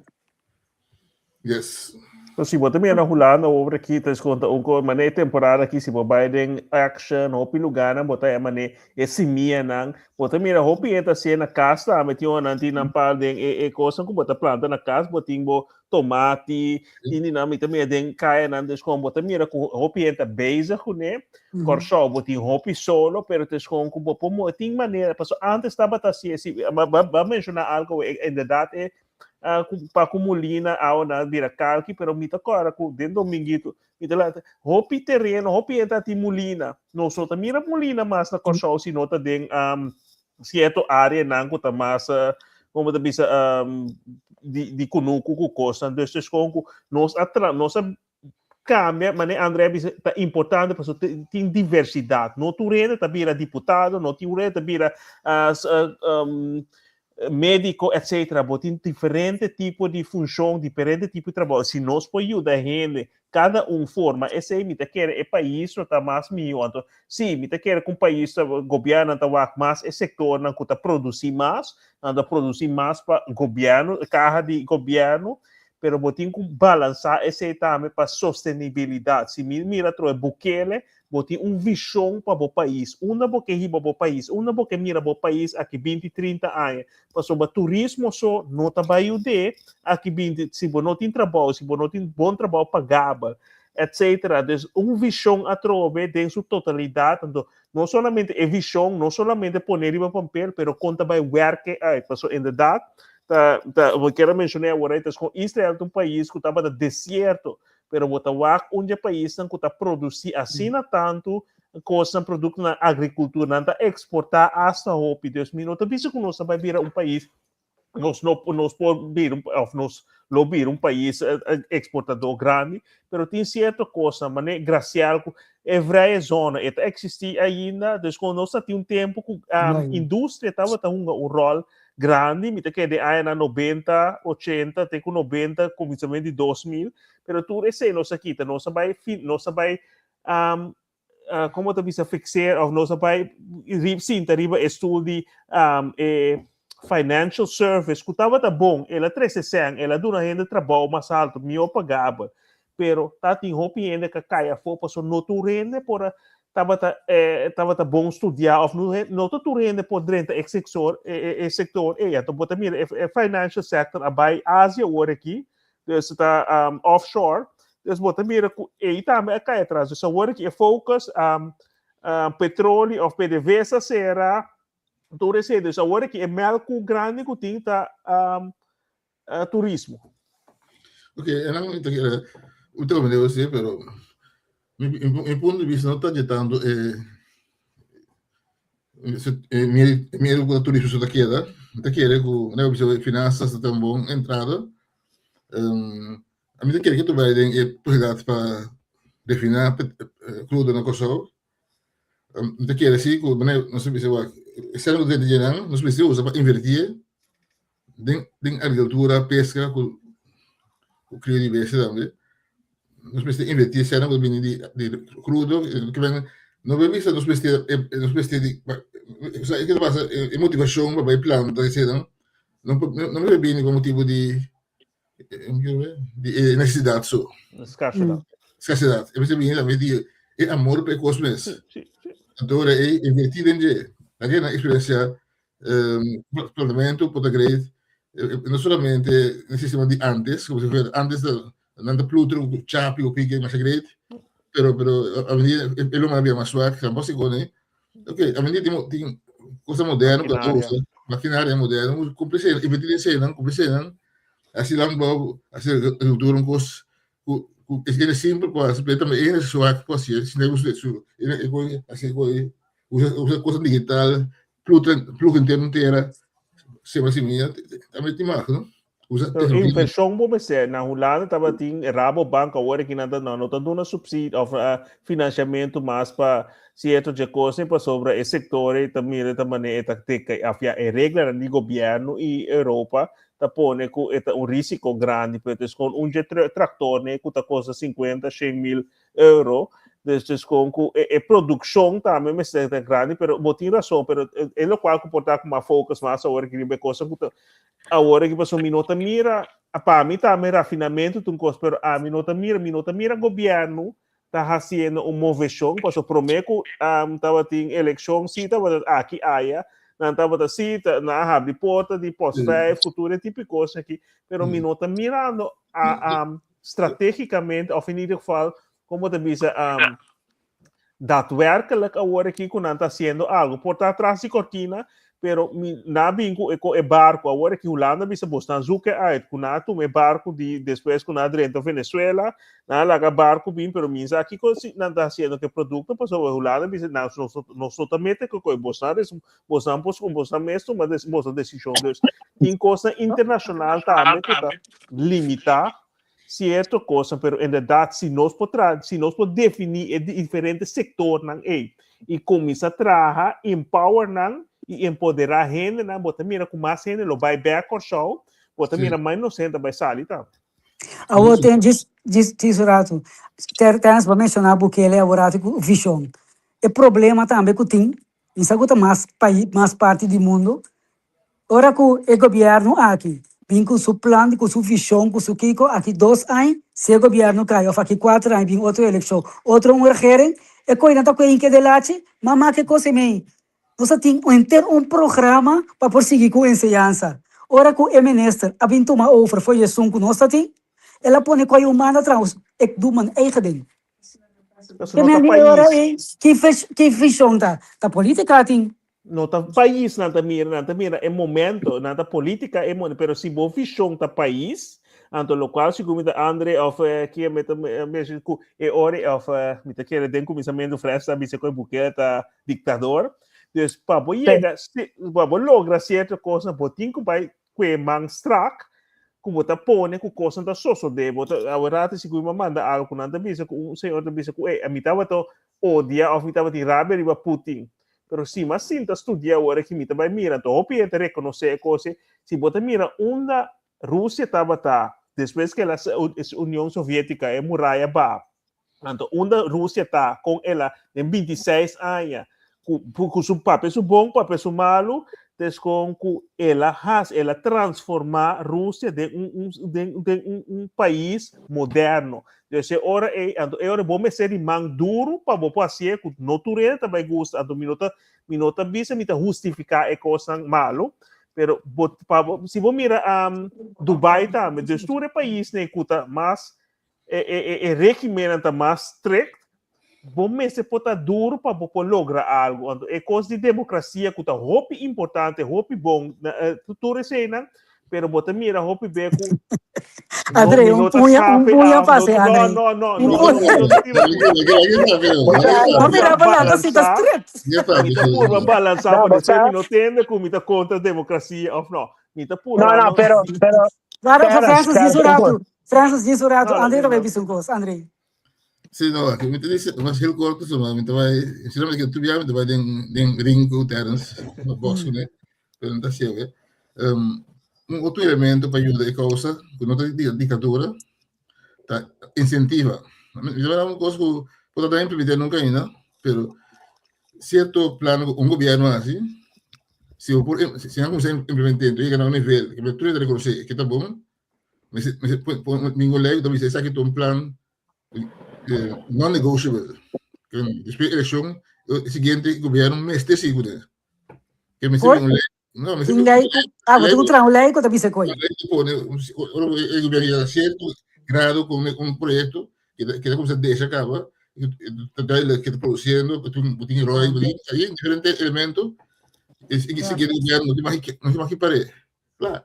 Yes. So, si bo ta mira na Hulanda over aki, ta konta un ko mané temporada aki, si bo bai den Action, hopi lugarnan, bo ta e mané e simianan, bo ta mira hopi hende ta hasié na kas tambe, tin onan tin nan par den e e kosnan ku bo ta planta na kas, bo tin bo tomati, tin di nan, mi ta mira den kayanan, dus kon bo ta mira ku hopi hende ta bezig kuné, Kòrsou bo tin hopi solo, pero ta eskon ku bo por mo tin manera, pasobra antes tabata hasié, si bo a menshoná algo inderdat e pa ku mulina awa nan a bira kalki, pero mi ta kòrda ku den Dominguito mi ta lanta hopi tereno, hopi hende a tin mulina, nos no ta mira mulina mas na Kòrsou si no ta den sierto areanan ku ta mas komo ta bisa di kunuku ku kosnan, dus ta eskon ku nos a tra nos a cambia, mane André a bisa, ta importante pasobra tin diversidad. No tur hende ta bira diputado, no tur hende ta bira medico, etcetera. Bo tin diferente tipo di funcion, diferente tipo di trabou. Si nos por yuda hende, cada un forma esey, mi ta kere e pais lo ta mas miho. Anto, si, mi ta kere cu un pais ta, gobiernonan ta wak mas e sectornan cu ta produci mas, nan ta produci mas pa gobierno, caha di gobierno, pero bo tin ku balansá esei tambe pa sostenibilidat. Si mi mira troe Bukele, bo tin un vishon pa bo pais. Unda bo ke hiba bo pais? Unda bo ke mira bo pais aki binti, trinta aña? Pasobra turismo so no ta bai yud'é aki binti, si bo no tin trabou, si bo no tin bon trabou pagabel, etcetera. Dus un vishon atrobe den su totalidat, anto no solamente e vishon, no solamente pone riba papel, pero kon ta bai werke uit. Pasobra inderdat, ta, ta, bo kier a menshoné awor ei, ta kon Israel ta un pais ku tabata desierto, pero bo ta wak un dje paisnan ku ta produsí asina tantu kosnan, produktonan agrikultura, nan ta eksportá asta hopi. Dus mi no ta bisa ku nos ta bai bira un pais. Nos no nos por bira of nos lo bira un pais exportador grandi, pero tin cierto cosnan mane gracial cu e vrije zona e ta existi ainda, dus cu nos ta tin un tempo cu industria tabata hunga un rol grandi, mi ta kere den añanan 90, 80 te cu 90, cuminsament di 2000, pero tur esey nos a kita, nos a bay nos a bay como ta bisa fixeer of nos a bai sinta riba e stoel di e financial service ku tabata bon, el a trese sèn, el a duna hende trabou mas alto, mihó pagabel, pero ta tin hopi hende ku a kai afó pasobra no tur hende por a tabata tabata bon studiá of no no ta tur hende por drenta e seksor e sektor ei. Anto bo ta mira e financial sector a bai Asia awor aki Dus ta offshore. Dus bo ta mira ku ei tambe a kai atras. Dus awor ki e focus petroli of PDVSA sera tur esei. Dus awor ki e melk grandi ku tin ta turismo. Ok, en dan te quiere, usted me debe decir, pero mi, mi, mi punto de vista no está tanto miedo ku turismo ta keda, ta kere ku nego bisa finanzas ta un bon entrada. A mi ta kere ke tur bai den e posibilidat pa refiná krudo na Kòrsou. Mi ta kere si ku nos a bisa wak e sèn ku ta drenta dje nan nos mester usa pa invertí den den agrikultura, peska ku krio di bestia tambe. Nos mester invertí e sèn ku ta bini di di krudo ke men no por bisa nos mester nos mester di osea ke ta pasa e motivashon pa bai planta esei nan no por no mester bini pa motibu di di e nesesidat so. Skarsedat. Skarsedat. E mester bini tambe di e amor pa e kos mes. Anto ora ei invertí den dje. Laga nan eksperensiá plantamentu por ta great no solamente den sistema di antes, como si fuera antes nan ta pluter ku chapi ku pike masha great, pero pero awendia e lo mas mas swak tampoco si kone. Ok, awendia tin tin cosa moderno ku ta usa, makinaria moderno, kumpli esei, invertí den eseinan, kumpli eseinan, hasi landbouw, hasi agrikultura un kos ku ku e simpel ku hasi, pero tambe e swak ku hasi, si nan usa su hasi usa usa cosa digital, ploeg ploeg entero un tera, sembra simia, tambe tin mag, no? Usa Pero tecnologia. inversion bo mester. Na Hulanda tabatin Rabobank, awor aki nan ta no, no ta duna subsidio of financiamento mas pa cierto dje cosnan pasobra e sector ei ta mira ta manera e ta teka af ya e reglanan di gobierno y Europa ta pone cu e ta un risico grandi pero es con un dje tractornan cu ta costa 50, 100 mil euro. Dus dus kon ku e, e produkshon tambe mester ta grandi, pero bo tin rason, pero e lokual ku por ta ku mas focus mas awor aki riba e kosa ku ta awor aki pasobra mi no ta mira, pa mi tambe rafinamentu ta un kos, pero ami no ta mira, mi no ta mira gobièrnu ta hasiendo un moveshon, pasobra promé ku tabatin elekshon si tabata aki aya, nan tabata si ta nan a habri porta di post 5 ku tur e tipo di kos aki, pero mi no ta mirando a stratégicamente, of in ieder geval, como te bisa, daadwerkelijk awor aki ku nan ta haciendo algo. Por ta atrás di cortina, pero mi na bin ku e, e barco awor aki Hulanda bisa bos nan zoek uit, ku nan a tuma e barco di despues ku nan a drenta Venezuela, nan a laga barco bin, pero mi sa kiko si nan ta haciendo ku e producto, pasobra Hulanda bisa nan nos nos no ta mete ku e bos nan bos nan por bos nan mes tuma bos nan decision. Dus tin kosnan internacional tambe ku ta limita cierto cosa, pero inderdaad, si nos por tra, si nos por defini e diferente sectornan ei y cuminsa traha, empower nan y empodera hendenan, bo ta mira cu mas hende lo bay bek Kòrsou, bo ta mira menos hende ta bay sali tambe. Awor ten djis djis djis un ratu. Ter Terence bo a menciona Bukele awor ratu cu vision. E problema tambe cu tin, mi sa cu ta mas pais mas parti di mundo, Ora ku e gobièrnu aki bin ku su plan, ku su vishon, ku su kiko, aki dos aña si e gobièrnu kai òf aki kuater aña bin otro elekshon, otro un regering, e koinan ta koe hinke den lachi, mama ke kos e mei. Nos a tin henter un programa pa por sigui ku enseñansa. Ora ku e minister a bin tuma over for esun ku nos ta tin, el a pone koe un manda traus, ik doe mijn eigen ding. Pasobra no ta E ora pais. ei, ki vishon ta? Ta politica tin. No ta pais nan ta mira, nan ta mira e momento, nan ta politica e momento, pero si bo vision ta pais, anto locual sigur mi ta Andre of eh, kie mi ta mention cu e ora of eh, mi ta kere den cuminsamento Frans ta bisa cu e Bukele ta dictador. Dus pa bo yega, si, pa bo logra cierto cosnan, bo tin cu bay. kue man strak, ku bo ta pone ku kosnan ta sosodé. Bo ta awor si ku mi manda algu ku nan ta bisa ku un señor ta bisa ku ey, mi tabata odia òf mi tabatin rabia riba Putin. Pero si mi a sinta studia awor aki mi ta bai mira, anto hopi hende ta rekonosé e kos ei. Si bo ta mira unda Rusia tabata despues ku el a Union Soviétika, e muraya baha, anto unda Rusia ta kon el a den 26 aña ku ku su papia su bon, papia su malu, des kon ku el a hasi, el a transformá Rusia den un un den den un un pais moderno. Dus e ora ei, anto e ora bo mester di man duru pa bo por hasié ku no tur hende ta bai gusta, anto mi no ta mi no ta bisa mi ta hustifiká e kosnan malu, pero bo pa bo si bo mira Dubai tambe, dus tur e paisnan ku ta mas e e e e regimennan ta mas strikt, bo mester por ta duru pa bo por logra algu. Anto e kos di demokrasia ku ta hopi importante, hopi bon, tur eseinan, pero bo ta mira hopi be ku no, André, mi un no ta puña, un skape puña af, no, pase, no, André. no, no, Un no, puña. mi no ta tira puña. No mira pa lanta si ta Balansa, strikt. mi ta purba balansa, No, pa bo despues sa. mi no tende ku mi ta kontra demokrasia òf no. Mi ta No, purba no, no. pero, pero, Claro, Terence, Francis, Terence, diz un un rato. kos. Francis, diz un rato. No, André no, também no. bisa un kos. André. Sí, no, aki mi ta dice, mas heel corto, so, maar mi ta bai, sinceramente, que tu bia, mi ta bai den, den ring ku Terence, na box kuné, pero no ta sieu, eh. Um, un otro elemento pa yuda e causa, ku no ta dictadura, ta incentiva. Mi ta bai un kos ku por ta implementé nunca ainda, pero cierto plan ku un gobierno hasi, si bo por, si nan kuminsá implementé, entonces yega na un nivel, ke tur hende ta rekonosé ke ta bon, Ningun lei ta bisa esaki ta un plan non-negotiable. Despues di elekshon, e siguiente gobierno mester sigui kuné. Ke mester bin un lei. No, mester Un lei ku, ah, bo tin ku traha un lei ku ta bisa koi. Un lei ku pone, ora ku e gobierno yega sierto grado ku un proyekto, ke ta kuminsá desha kaba, ta duidelijk ke ta produsiendo, ku tin roi, ku tin ahí diferente elemento, e siguiente gobierno no tin mas no tin mas ke par'é. Kla.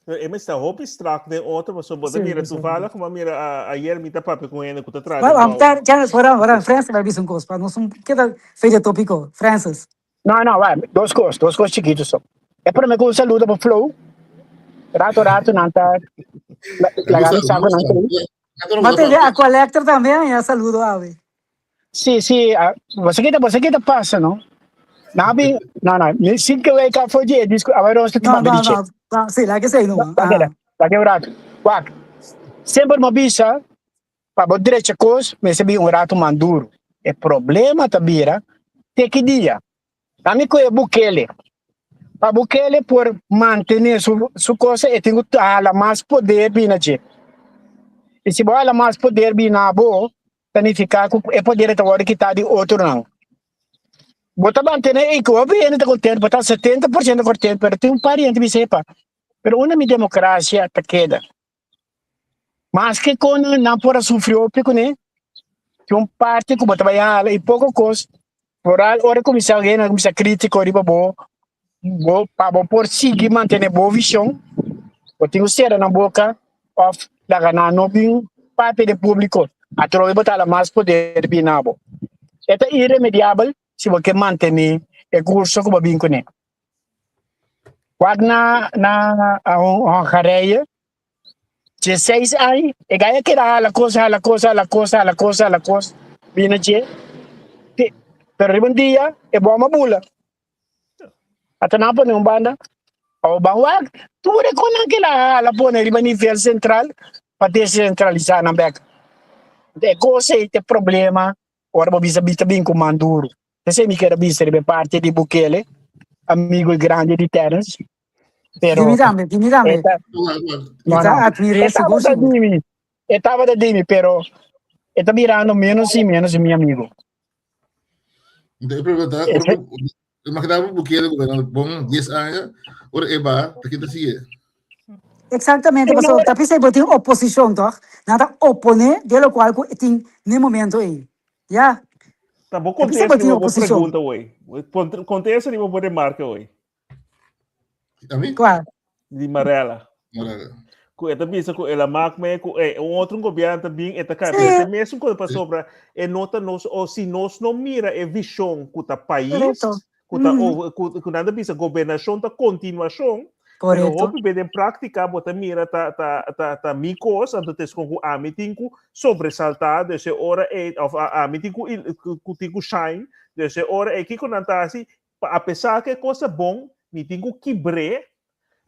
E mester ta hopi strak den otro pasobra bo ta mira toevallig bo a mira ayer mi ta papia ku hende ku ta traha den bou. Kenneth, ora ora Francis bai bisa un kos pa nos un keda fei di e topiko. Francis. No, no, wak, dos kos, dos kos chikitu so. E prome ku un saludo pa Flow. Rato rato nan ta laga mi sa ku nan ta. Ma tende Aqualectra tambe haña saludo awe. Sí, sí, bo sa kita, bo sa kita pasa, no? Na bi, no, no, mi sin que wake up for di e disco, awe roster No, pa no, diche. no, no, sí, la que sei no. La queda, la que un rato. Wak, semper mo bisa, pa bo drecha kos, mester bi un rato man duro. E problema ta bira, te ki dia? Ami ku e Bukele. Pa Bukele por mantene su, su cosa, e tin ku hala mas poder bina dje. I si bo hala mas poder bina bo, ta nifiká ku e poder ta wòrdu kitá di otronan. Bo ta mantené i ku hopi hende ta kontentu, bo ta 70% kontentu, pero tin un par di hende bisa, epa, pero unda mi demokrasia ta keda? Maske kon nan por a sufri hopi kuné, tin un parti ku bo ta bai hala i poko kos, foral ora kuminsá hende kuminsá kritiko riba bo, bo pa bo por sigui mantené bo vishon, bo tin ku sera nan boka òf laga nan no bin papia den públiko, atrobe bo ta hala mas poder bin na bo. E ta iremediabel si bo ke mantené e kurso ku bo bin kuné. Wak na na Hongarije, 16 aña, e gaya keda hala kos, hala kos, hala kos, hala kos, hala kos, bina dje. Pero riba un dia, e bom a bula. Ata nan pone un banda. O ban wak, tur e konan kila hala pone riba nivel sentral pa desentralisá nan bek. E kos ei ta e problema ora bo bisa ta bin ku man duru. Esei mi kere bisa riba e parti di Bukele, amigo y grandi di Terence. Pero Dimi tambe, dimi tambe. e ta, Mi no, ta no. admir'é E sigur tabata sigur. di mi, e tabata di mi, pero e ta birando menos y menos mi amigo. Então, e problema tá, ora ku imaginava Bukele gobernando bom 10 aña, ora e ba, ta kin ta sigue. Exactamente, Sí, no, pasobra ta p'esei bo tin oposicion toch? Nan ta opone de locual cu tin n'e momento ei. Ya. Ta bo Ta p'esei contesta bo tin riba bo oposicion. pregunta hoy. Contesta riba bo remarke hoy. A mi? Cual? Di Marella. Marella. Ku e ta bisa ku el a mak me ku e un otro gobierno ta bin e ta kai. Sí. Pero e mesun ku pasobra e no ta nos o si nos no mira e vision ku ta pais, Correcto. ku ta Mhm. over, ku, ku nan ta bisa gobernashon ta kontinuashon. Pero hopi be den práktika bo ta mira ta ta ta ta mi kos, anto ta eskon ku ami tin ku sobresaltá, dus e ora ei òf ami tin ku ku tin ku shine, dus e ora ei kiko nan ta hasi? Pa apesar ku e kos ta bon, mi tin ku kibr'é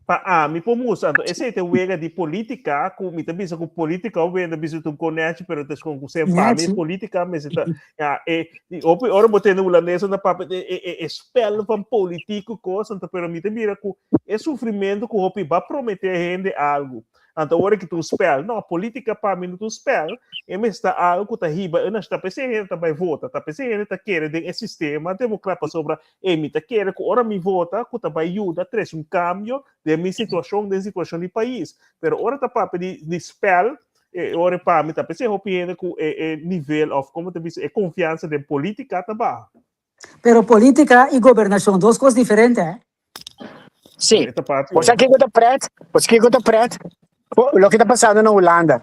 pa ami por mustra. Anto esei ta e wega di polítika ku mi ta bisa ku polítika hopi hende ta bisa ta un konèchi pero ta eskon ku semper pa mi polítika mester ta ya e hopi ora bo tende hulandes nan ta papia e e e spel van politiek ku kos anto pero mi ta mira ku e sufrimentu ku hopi ba prometé hende algu Anto ora ki ta un spel, no, politica pa mi no ta un spel, e mester ta algo ku ta hiba e nacion, ta p'esei hende ta bai vota, ta p'esei hende ta kere den e sistema democrat pasobra e mi ta kere ku ora mi vota ku ta bai yuda trese un cambio den mi situacion, den situacion di pais. Pero ora ta papia di di spel, e ora pa mi ta p'esei hopi hende ku e e nivel of como ta bisa e confiansa den politica ta baha. Pero politica y gobernacion dos cos diferente, eh. Sí. Bo sa kiko ta pret? Bo sa kiko ta pret? Loke ta pasando na Hulanda.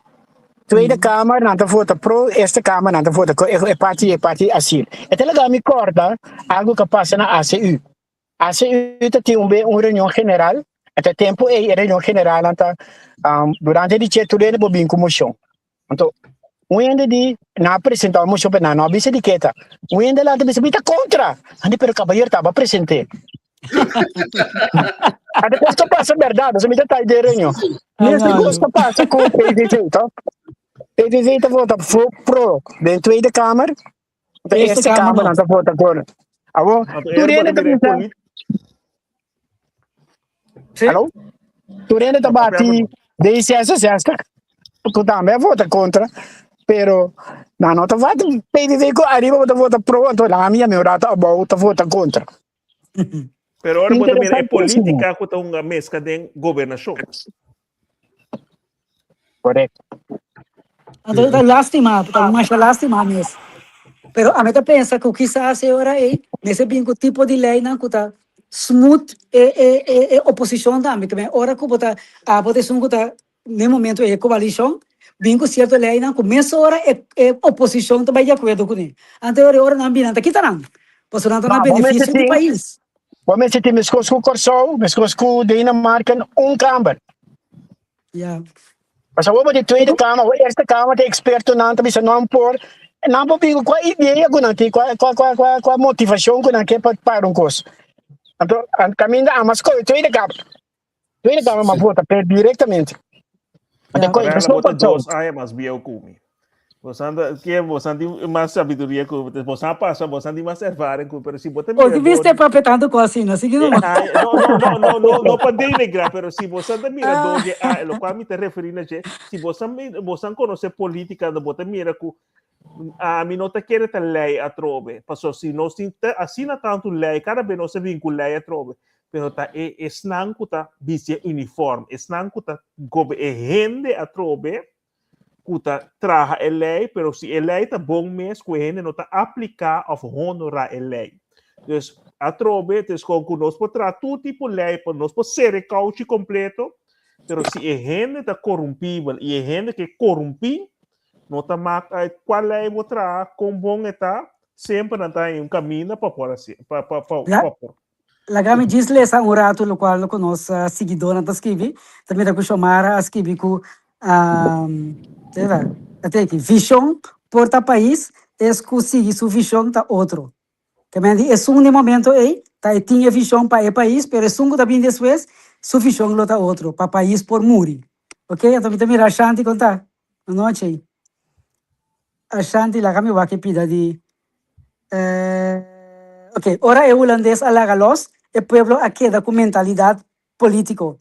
Tweede Kamer nan ta vota pro, Eerste Kamer nan ta vota ko e parti e parti asiel. E ta laga mi korda algo ku a pasa na ACU. ACU ta tin un be un reunion general, e ta tempu ei e reunion general nan ta durante di dje tur hende por bin ku moshon. Anto, un hende di nan a presenta un moshon, pero nan no a bisa di ke ta. Un hende lanta bisa, mi ta kontra! Anto, pero kabayer taba presente. Anto, kos ta pasa bèrdat, pasobra mi ta tai den reunion. Mester kos ta pasa ku PVV, to? PVV ta vota pro den Tweede Kamer, de Eerste Kamer nan ta vota kontra. Awor, tur hende ta bisa... Hallo? Tur hende ta bati D66, ku tambe a vota kontra, pero nan no ta vota PVV ku ariba bo ta vota pro, anto nan a mi un rato abou ta vota kontra. Pero ora bo ta mira e politica ku ta hunga meska den gobernashon. Correcto. Anto ta lastima, ta masha lastima mes. Pero ami ta pensa ku kisas e ora ei mester bin ku tipo di leinan ku ta smooth e e e e oposishon tambe. Ke men ora ku bo ta abo ta esun ku ta den momento ei e koalishon bin ku sierto leinan ku mesora e e oposishon ta bai di akuerdo kuné. Anto e ora ora nan bin nan ta kita nan pasobra nan ta na Ma bo mester benefisio di tin, pais. bo mester tin meskos ku Kòrsou, meskos ku Dinamarken un kamber. Ja. Pasobra bo di Tweede Kamer, bo Eerste Kamer ta ekspertonan ta bisa nan por, nan por bin ku kua idea ku nan tin, kua kua kua kua kua motivashon ku nan ke pa para un kos. Anto kaminda amo a skohe Tweede Kamer. Tweede Kamer m'a vota p'e direktamente. Anto Ja. koe Real meskos bota Kòrsou. dos aña mas bieu ku mi. Bosan ta ke bosan tin mas sabiduria ku mi. Bosan a pasa, bosan tin mas ervaring ku mi, pero si bo ta O mira ki dor viste di papia tantu kos asina, sigui e numa. aña, no, no, no, no, no, no pa denigra, pero si bosan ta mira dor di e aña, lokual mi ta referí na dje, si bosan mi bosan konosé polítika, bo ta mira ku ami no ta kere ta lei atrobe, pasobra si nos tin te asina tantu lei, kada be nos ta bin ku lei atrobe, pero ta e esnan ku ta bisti e uniform, esnan ku ta gobe e hende atrobe, ku ta traha e lei, pero si e lei ta bon mes, ku e hende no ta apliká òf honorá e lei. Dus atrobe, dus kon ku nos por traha tur tipo lei, por nos por sera e kouchi kompleto, pero si e hende ta korumpibel i e hende ke korumpí, no ta mak uit kua lei bo traha, kon bon e ta, semper nan ta haña un kaminda pa por hasi, pa pa pa pa por. Laga mi djis lesa un ratu lokual ku nos siguidónan ta skibi. Ta mira ku Xiomara a skibi ku vishon por ta pais, es ku sigui su vishon ta otro. Te men di esun den momento ei ta e tin e vishon pa e pais, pero esun ku ta bin despues su vishon lo ta otro, pa pais por muri. Ok, anto mi ta mira Ashanti kon ta? Anochi. Ashanti laga mi wak e pida di Ok, ora e hulandes a laga los, e pueblo a keda ku mentalidat politiko.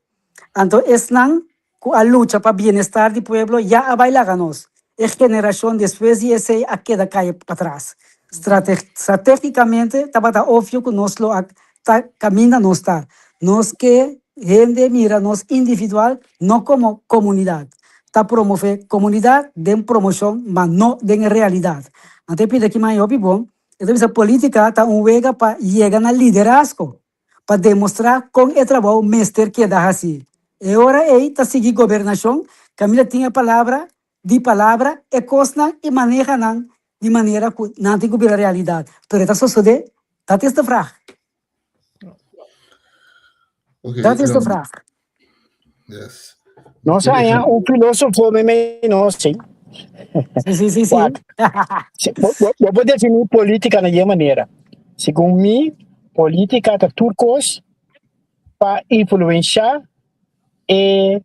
Anto esnan ku a lucha pa bienestar di pueblo ya a bai laga nos. E generashon despues di esei a keda kai patras. Strategikamente tabata opvio ku nos lo a ta kaminda nos ta. Nos ke hende mira nos individual, no komo komunidat. Ta promove komunidat den promoshon, ma no den realidat. Anto e pida ki mai hopi bon, e ta bisa politika ta un wega pa yega na liderazgo, pa demostrá kon e trabou mester keda hasí. E ora ei ta sigui gobernashon kaminda tin e palabra di palabra e kosnan i maneha nan di manera ku nan tin ku bira realidat. Pero e ta sosodé? Dat is de vraag. Oké, Dat is de vraag. Yes. Nos haña un filósofo meimei nos, sí. Sí, sí, sí, sí. Wak. Si, bo, bo, bo por definí política na die manera. Segun mi, política ta tur kos pa influenciá e,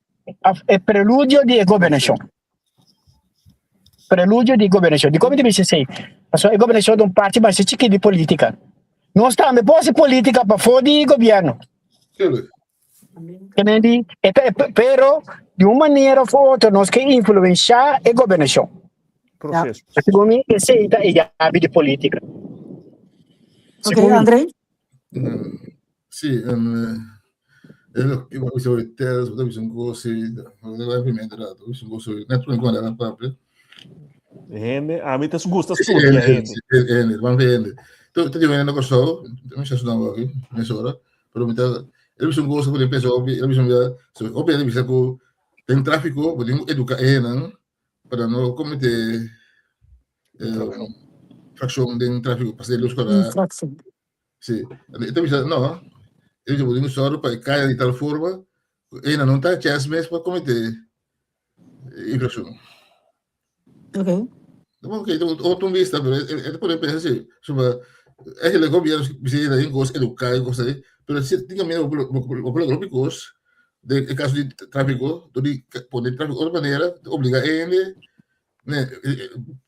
e preludio di e gobernashon. Preludio di gobernashon. Dikon mi ta bisa esei? Pasobra e gobernashon ta un parti masha chikit di polítika. Nos tambe por hasi polítika pafó di gobièrnu. Tuurlijk. Kende di, e ta, pero di un manera of otro nos ke influenshá e gobernashon. Proceso. Segun mi, esei ta e yabi di polítika. Ok, Segun mi. André? Sí, eu eu vou sobre telas, vou ter um curso, vou dar primeiro rato, vou um curso, net por enquanto era papel. Hende, a mim te gusta studia hende. Hende, vamos ver hende. Tu tu vendo na show, não sei se não aqui, nessa hora, pero me tá, ele um curso por pensa, ele bisa um, obi ele bisa que tem tráfico, podemos educar ele, para não cometer eh, fracción de tráfico, para luz para Infracción. Sí. Esta bisa, no. E bisa bo sòru pa e kaya di tal forma ku e no ta chèns mes pa kometé infrakshon. Ok. Ok, otro un vista, pero e ta pone pensa si, suma eigenlijk gobierno bisa yega den kos eduká i kos así, pero si tin kaminda bo bo por logra hopi kos den e kaso di tráfiko, dor di pone tráfiko otro manera, obligá e hende ne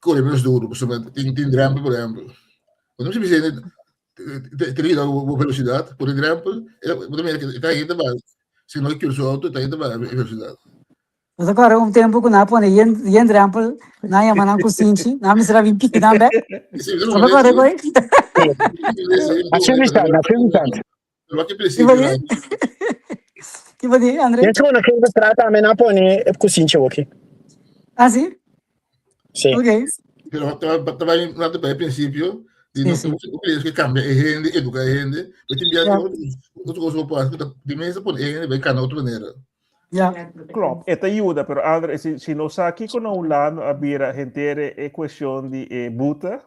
kore menos duro, pasobra tin tin drèmpel por ehèmpel. Bo no bisa hende tene cuidado ku bo velocidad, pone drèmpel, bo ta mira ku e ta hende ba, si no kura su outo, e ta hende ba e velocidad. Bo ta kòrda un tempu ku nan a pone yen yen drèmpel, nan a yama nan kusinchi, nan a mester a bin piki nan bèk. Bo ta kòrda ku ei? Na Sumistan, na Sumistan. Pero ki Ki principio bo di? Ki bo di, André? Den su na Kinderstraat tambe nan a pone kusinchi oki. Ah, si? Sí. Ok. Pero ta bai un rato pa e principio di no no que cambia e hende, educa e hende, pero tin bia otro cosa bo por haci, di mesa pone e hende bai cana otro manera. Ja. Klopt, e ta yuda, pero André, si, si nos sa kiko na Hulanda a bira henter e cuestion di e boete,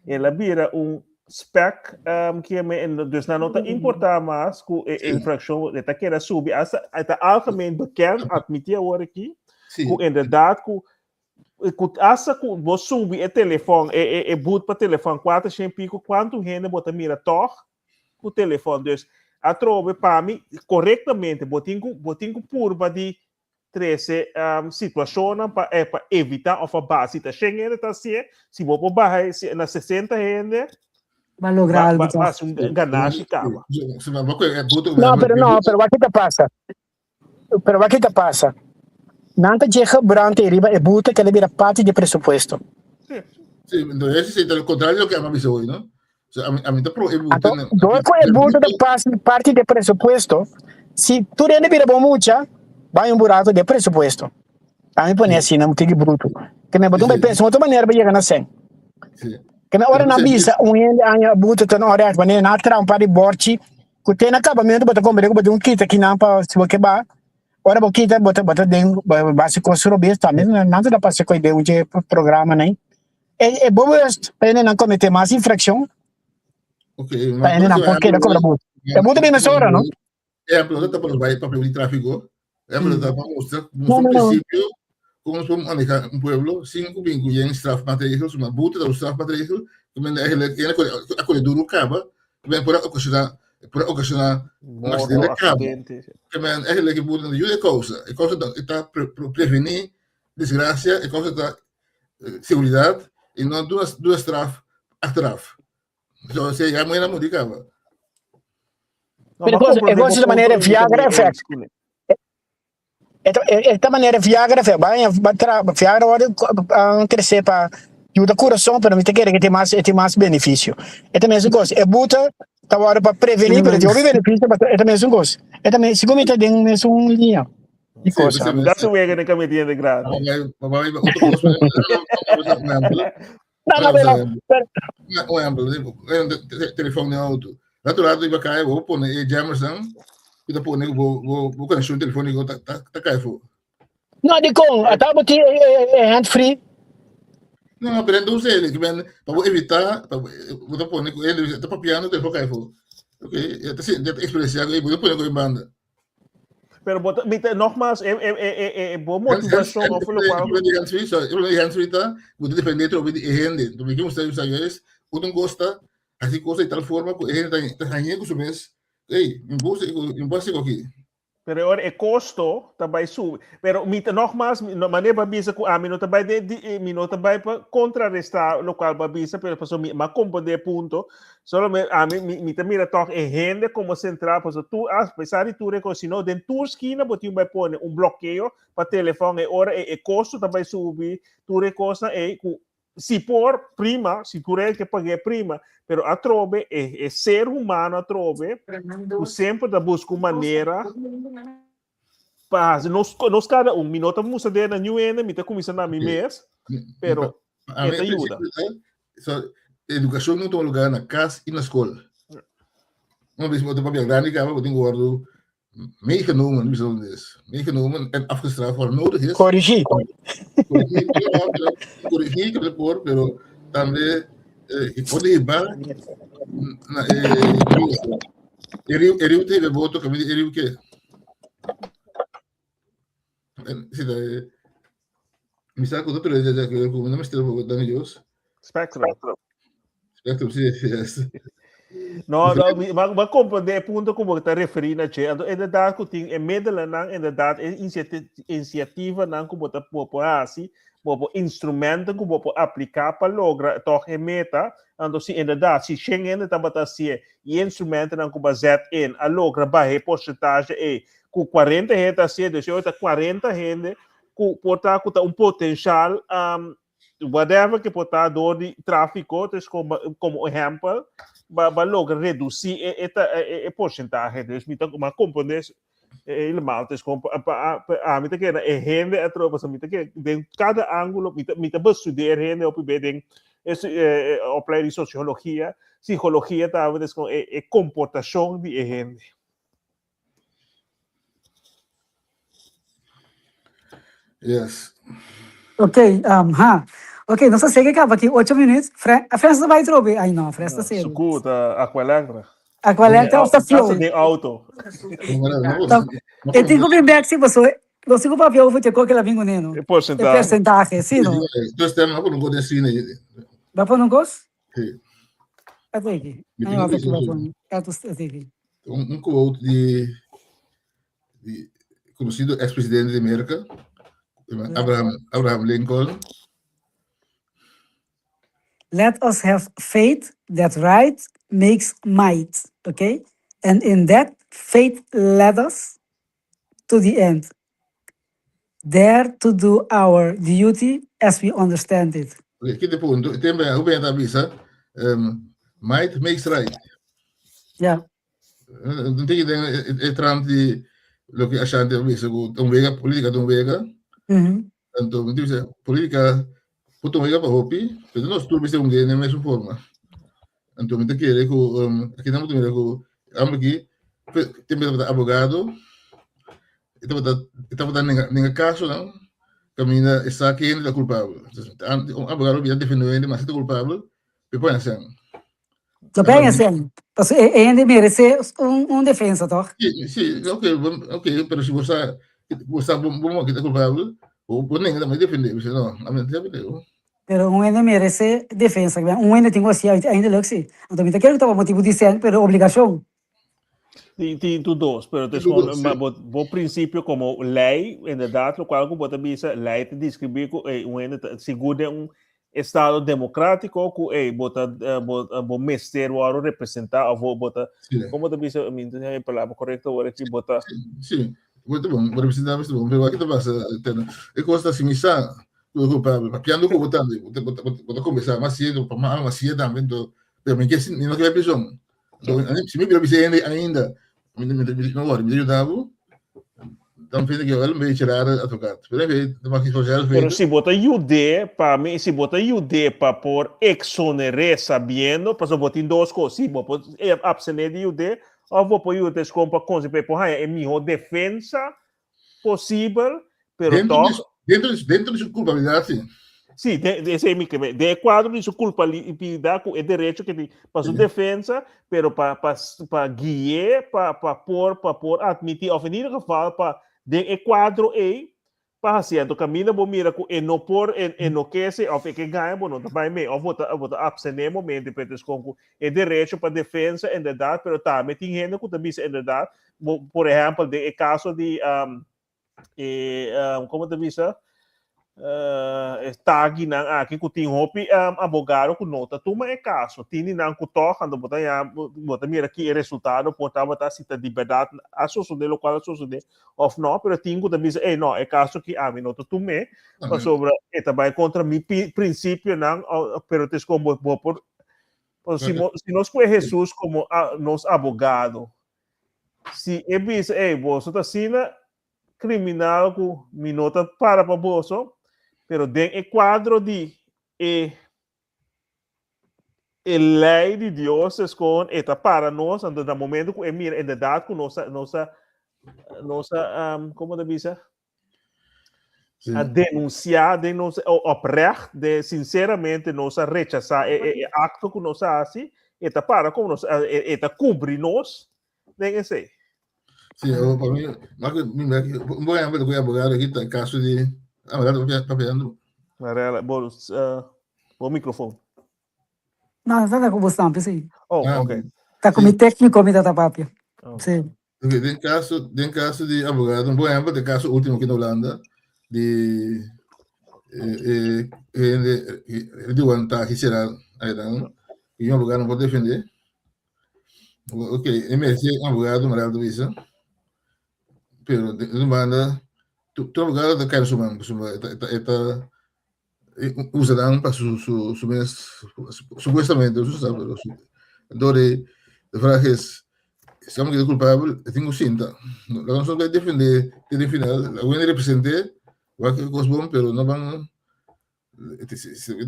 el a bira un spek um, que me, dus nan no ta importa mas ku e infraccion, e ta keda subi, hasta e ta algemeen bekend, admiti awor aki, Sí. ku inderdaad ku ku hasta ku bo subi e telefon, e, e, e boete pa telefon 400 pico, kuantu hende bo ta mira toch ku telefon. Dus atrobe pa mi korektamente bo tin ku bo tin ku purba di trese um, situashonnan pa eh, pa evita of pa baha. Si ta 100 hende ta hasié, si bo por baha e na 60 hende, Ba logra ba, algo ba, toch. ba hasi un ganashi kaba. No, pero no, pero wak ta pasa. Pero wak ta pasa. Nan ta dje gebrand riba e boete que le bira parti di presupuesto. Sí. Sí, entonces ese es el contrario de lo que ama bisa hoy, ¿no? O sea, a mí, a mí te pro e boete, Anto, door ku e boete ta pas parti di presupuesto, si tur hende bira bon mucha, bai un buraco di presupuesto. A mi pone asina, un tiki bruto. Ke men boton bai pensa un otro manera pa yega na sen. Sí. Ke men ora nan bisa un hende aña boete ta na orecht, wanneer nan tra un par di borchi, ku te na kabamento bo ta komprende ku bo tin un kita kinan pa si bo ke ba, ora bo kita bo ta bo ta den base kos robes tambe, nan ta pasa koi den un dje programa nai. E, e bewust pa hende nan comete mas infraccion. Ok, Pa hende nan por keda cobra boete. E boete bin mesora, no? Ejemplo, no ta pa nos bai papia di tráfico. Ejemplo, ta pa mostra No, mostra un no, no. principio como nos podemos manejar un pueblo sin ku bin ku yen strafmaatregel, suma boete ta un strafmaatregel, ku men eigenlijk yen a kore duro kaba, ku men por a ocasiona por a ocasiona un Morto, accidente kaba. accidente. Ku men eigenlijk e boete no yuda e causa. E causa ta ta pre, pre, preveni desgracia, e causa ta seguridad y no duna duna straf achteraf. So, se ya muera muri caba. No, Pero ma cosa, e comprende cosa bo de manera punto y mi ta Viagra muy effect. eens kuné. Esta manera Viagra effect. Vai, vai tra, Viagra word um, crescer pa ajuda coração, pero me te quer que tem mais, tem mais benefício. É também essa coisa. É buta, tá hora para prevenir, pero tem outro benefício, mas é também essa coisa. É também, segundo me tá dentro mesmo linha. Di Sí, cosa. sí, Dat soort wegen ik met die grado. No, no, pero, pero, Un ejemplo, telefon den auto. Rato rato iba kai, bo pone e jammers dan, ku ta pone bo bo bo conexión telefónico ta ta ta kai fu. no, di con, ata bo ti hand free. No, no, pero entonces ele que ben pa bo evitar, pa bo ta pone ku ele ta papiando telefon kai fu. Ok, ya ta ya ta experiencia, bo ta pone ku banda. Pero bo ta, mi ta, nogmaals, e, e, e, e, e, bo motivacion of lo cual... Hands free ta, bo ta defende trobe di e hende. Entonces, mi ke mustra sa juist, un gosta, hasi cosa di tal forma ku e hende ta hañ'é ku su mes, ey, mi bo mi bo hasi aki. Pero ora e kosto ta bai subi. Pero mi ta nogmaals, mi no, manera bo a bisa ku ami no ta bai de, di, mi no ta bai pa kontrarestá lokual bo a bisa, pero pasobra mi a komprondé e punto. Solo mi, ami, mi, mi ta mira tòg e hende komo sentral, pasobra tur, a pesar di tur e kos, si no den tur skina bo tin bai pone un blokeo pa telefòn e ora e, e kosto ta bai subi, tur e kosnan ei ku Si por, prima, si tur el ke pag'é prima, pero atrobe e, e ser humano atrobe, ku semper ta buska un manera pa hasi. Nos, nos kada un, mi no ta mustra den na niun hende, mi ta kuminsá na mi mes, pero A e mi ta yuda. prinsipio ta, so, edukashon no tuma lugá na kas i na skol. Un bes bo ta papia grandi kaba, bo tin ku wòrdu Meegenomen, wie zullen is? Meegenomen en afgestraft waar nodig is. Corrigí. Corrigí, corrigí que por, pero también eh, pode hibar na eh, eriu eriu te boto kami eriu ke. Si ta mi sa ku otro dia ku ku no mester bo dan Dios. Spectrum. Spectrum, sí, yes. No, no, mi, ma, ma comprende e punto ku bo ta referí na che. Anto, inderdaad, ku tin e middelen inderdaad, e iniciativa nan ku bo ta bo por hasi, bo por instrumenten ku bo por apliká pa logra toch e meta. Anto, si inderdaad, si shen hende tabata hasié i e instrumentennan ku bo a zet in a logra baha e porcentahe ei ku 40 hende ta hasié, dus ta 40 hende ku por ta ku ta un potenshal um, whatever ke por ta door di tráfiko, dus komo, komo ehèmpel, ba, ba logra redusí e, e, e, e porcentahe. Dus mi ta ma komprondé helemaal. Dus gewoon pa, pa, pa, a mi ta keda e hende atrobe, pasobra mi ta keda den kada ángulo, mi ta, mi ta bestudeer hende hopi be den e, e, opleiding sociologia, psicologia tambe, dus gewoon e, e komportashon di e hende. Yes. Ok, um, ha. Ok, nos a sege kaba aki 8 minuut. Fre a Frens ta bai trobe? Ai no, Frens ta serio. Suku ta Aqualectra. Aqualectra of ta Flow? Den auto. E tin ku bin bek si paso nos tin ku papia over te koke la bin ku neno. E porcentahe. E porcentahe, si no. Dus tem ba pon un kos den cine. Ba pon un kos? Sí. Até aqui. Ai, ó, aqui ba pon. Até aqui. Un, un quote di, di conocido ex-presidente di Amerika, Abraham, Abraham Lincoln. Let us have faith that right makes might, okay? And in that faith let us to the end, there to do our duty as we understand it. Oké, kende punto? Tem bij, hoe ben je dat bisa? Um, might makes right. Ja. Dan denk ik e trant di loke Ashanti a bisa ku un wega, politika ta un wega. Anto mi ta bisa politika por ta un wega pa hopi, pero nos tur mester un den e mesun forma. Anto mi ta kere ku aki nan bo ta mira ku amber aki tempo e tabata abogado e tabata e tabata nenga nenga kasonan kaminda e sa kende ta kulpabel. Un abogado bira defende un hende mas e ta kulpabel, pe pone asen. Lo pone asen. Pasobra e hende merece un un defensa toch? Si, si, ok, ok, pero si bo sa bo sa bo bo ke ta kulpabel, bo nenga tambe defende, bo no, ami no ta defende bo. Pero un hende merece defensa, un hende tin ku hasi eindelijk si. Anto mi ta kere ku ta pa motibu di sèn, pero obligashon. Tin, tin tu dos, pero te gewoon, maar bo, bo principio como ley, inderdaad, lo cual ku bo ta bisa, ley ta describir ku eh, un hende ta sigur den un estado democrático ku eh, bo ta eh, bo, eh, bo mester wòrdu representá of bo, bo ta, Sí. como ta bisa, mi no tin e palabra correcto awor aki, bo ta Sí, bo ta bon, bo representá mester bon, pero aki ta pasa, Terno, e kos ta si mi sa ku e kulpabel, papiando ku bo tambe, bo ta, bo ta, bo ta kombersá mas siendo, pa mas siendo tambe, entonces, pero mi ke, mi no ke bai prison. Si mi bira bisa hende ainda, mi no worry, mi ta yuda bo, dan vind ik je wel een beetje rare advocaat. Pero en dan mag je voor zelf Pero weten. si bo ta yud'é, pa mi, si bo ta yud'é pa por exoner'é sabiendo, pasobra bo tin dos kos, si bo por abstené di yud'é, òf bo por yud'é skon pa konsi pa e por haña e mihó defensa posibel, pero Dentro tòg di, dentro di, dentro di su culpabilidad, sí. Sí, de, de esei mi ke de kuadro di su kulpabilidat ku e derecho ke tin pa su defensa, pero pa pa pa gui'é pa pa por pa por admití of in ieder geval pa den e kuadro ei pa hasi. Anto kaminda bo mira ku e no por e e no ke esei of e ke gaña bo no ta bai mee of bo ta bo ta abstené momento pero es kon ku e derecho pa defensa inderdaad pero tambe tin hende ku ta bisa inderdaad bo por ehèmpel den e kaso di e um, como te bisa uh, e taginan aki ku tin hopi um, abogado ku no ta tuma e caso tin nan ku toch ando bota ya bota mira ki e resultado por tabata si ta di verdad a sucede lo cual a sucede of no pero tin ku ta bisa hey no e caso ki ami no ta tume pasobra e ta bai contra mi principionan pero tes con bo, bo por si, si nos coge Jesus como a, nos abogado Si e bisa, Ey, boso ta asina kriminal ku mi no ta para pa boso, pero den e kuadro di e e lei di Dios es kon e ta para nos, anto na momento ku e mira inderdat ku nos a nos a nos a um, komo ta bisa? Sí. A denunciar den nos oprecht, de sinceramente nos a rechazar e, e, e acto ku nos a hasi, e ta para como nos, e, e ta cubri nos den esei. Sí, o pa mi, maar que mi merk, un bom ejemplo de abogado aquí, el caso de, ah, maar papiando. Marela, bo, uh, bo microfoon. No, ta ku bo stampi, sí. Oh, Ah, ok. Ta ku mi técnico mi ta papia. Oh. Sí. Ok, den caso, den caso di abogado, un buen ejemplo de caso último aquí en Holanda, di eh, eh, hende, eh, di aguantar aquí será, ahí dan, y un abogado no puede defender. Ok, e merece un abogado, moral de visa, pero de una banda, tu, tu abogado te cae su mano, su, eta, eta, usa nan pa su, su, su mes, supuestamente, su sabe, pero su, entonces, de vraag is, si amo que culpable, tengo cinta. La no solo defender, tiene final, la voy a representar, va que cos bom, pero no van,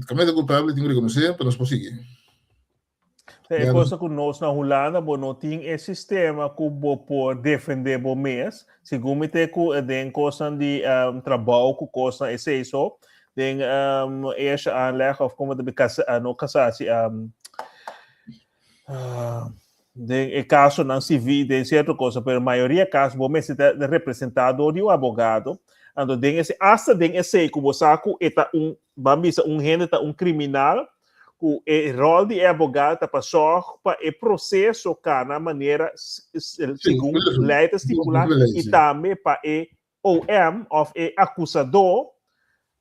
cambiar de culpable, tengo que reconocer, pero no es posible. E cosa ku nos na Hulanda bo no tin e sistema ku bo por defende bo mes. Segun mi te ku den kosnan di um, trabou ku kosnan esei so, den um, eerste aanleg of como te casa, uh, no casatie, um, uh, den e casonan civil, den cierto cosa, pero mayoria caso bo mester ta representado door di un abogado. Anto den ese, hasta den esei ku bo sa ku e ta un, ban bisa un hende ta un criminal, ku e ròl di e abogado ta pa sòrg pa e proseso kana manera segun lei ta stipulá i tambe pa e OM òf e akusadó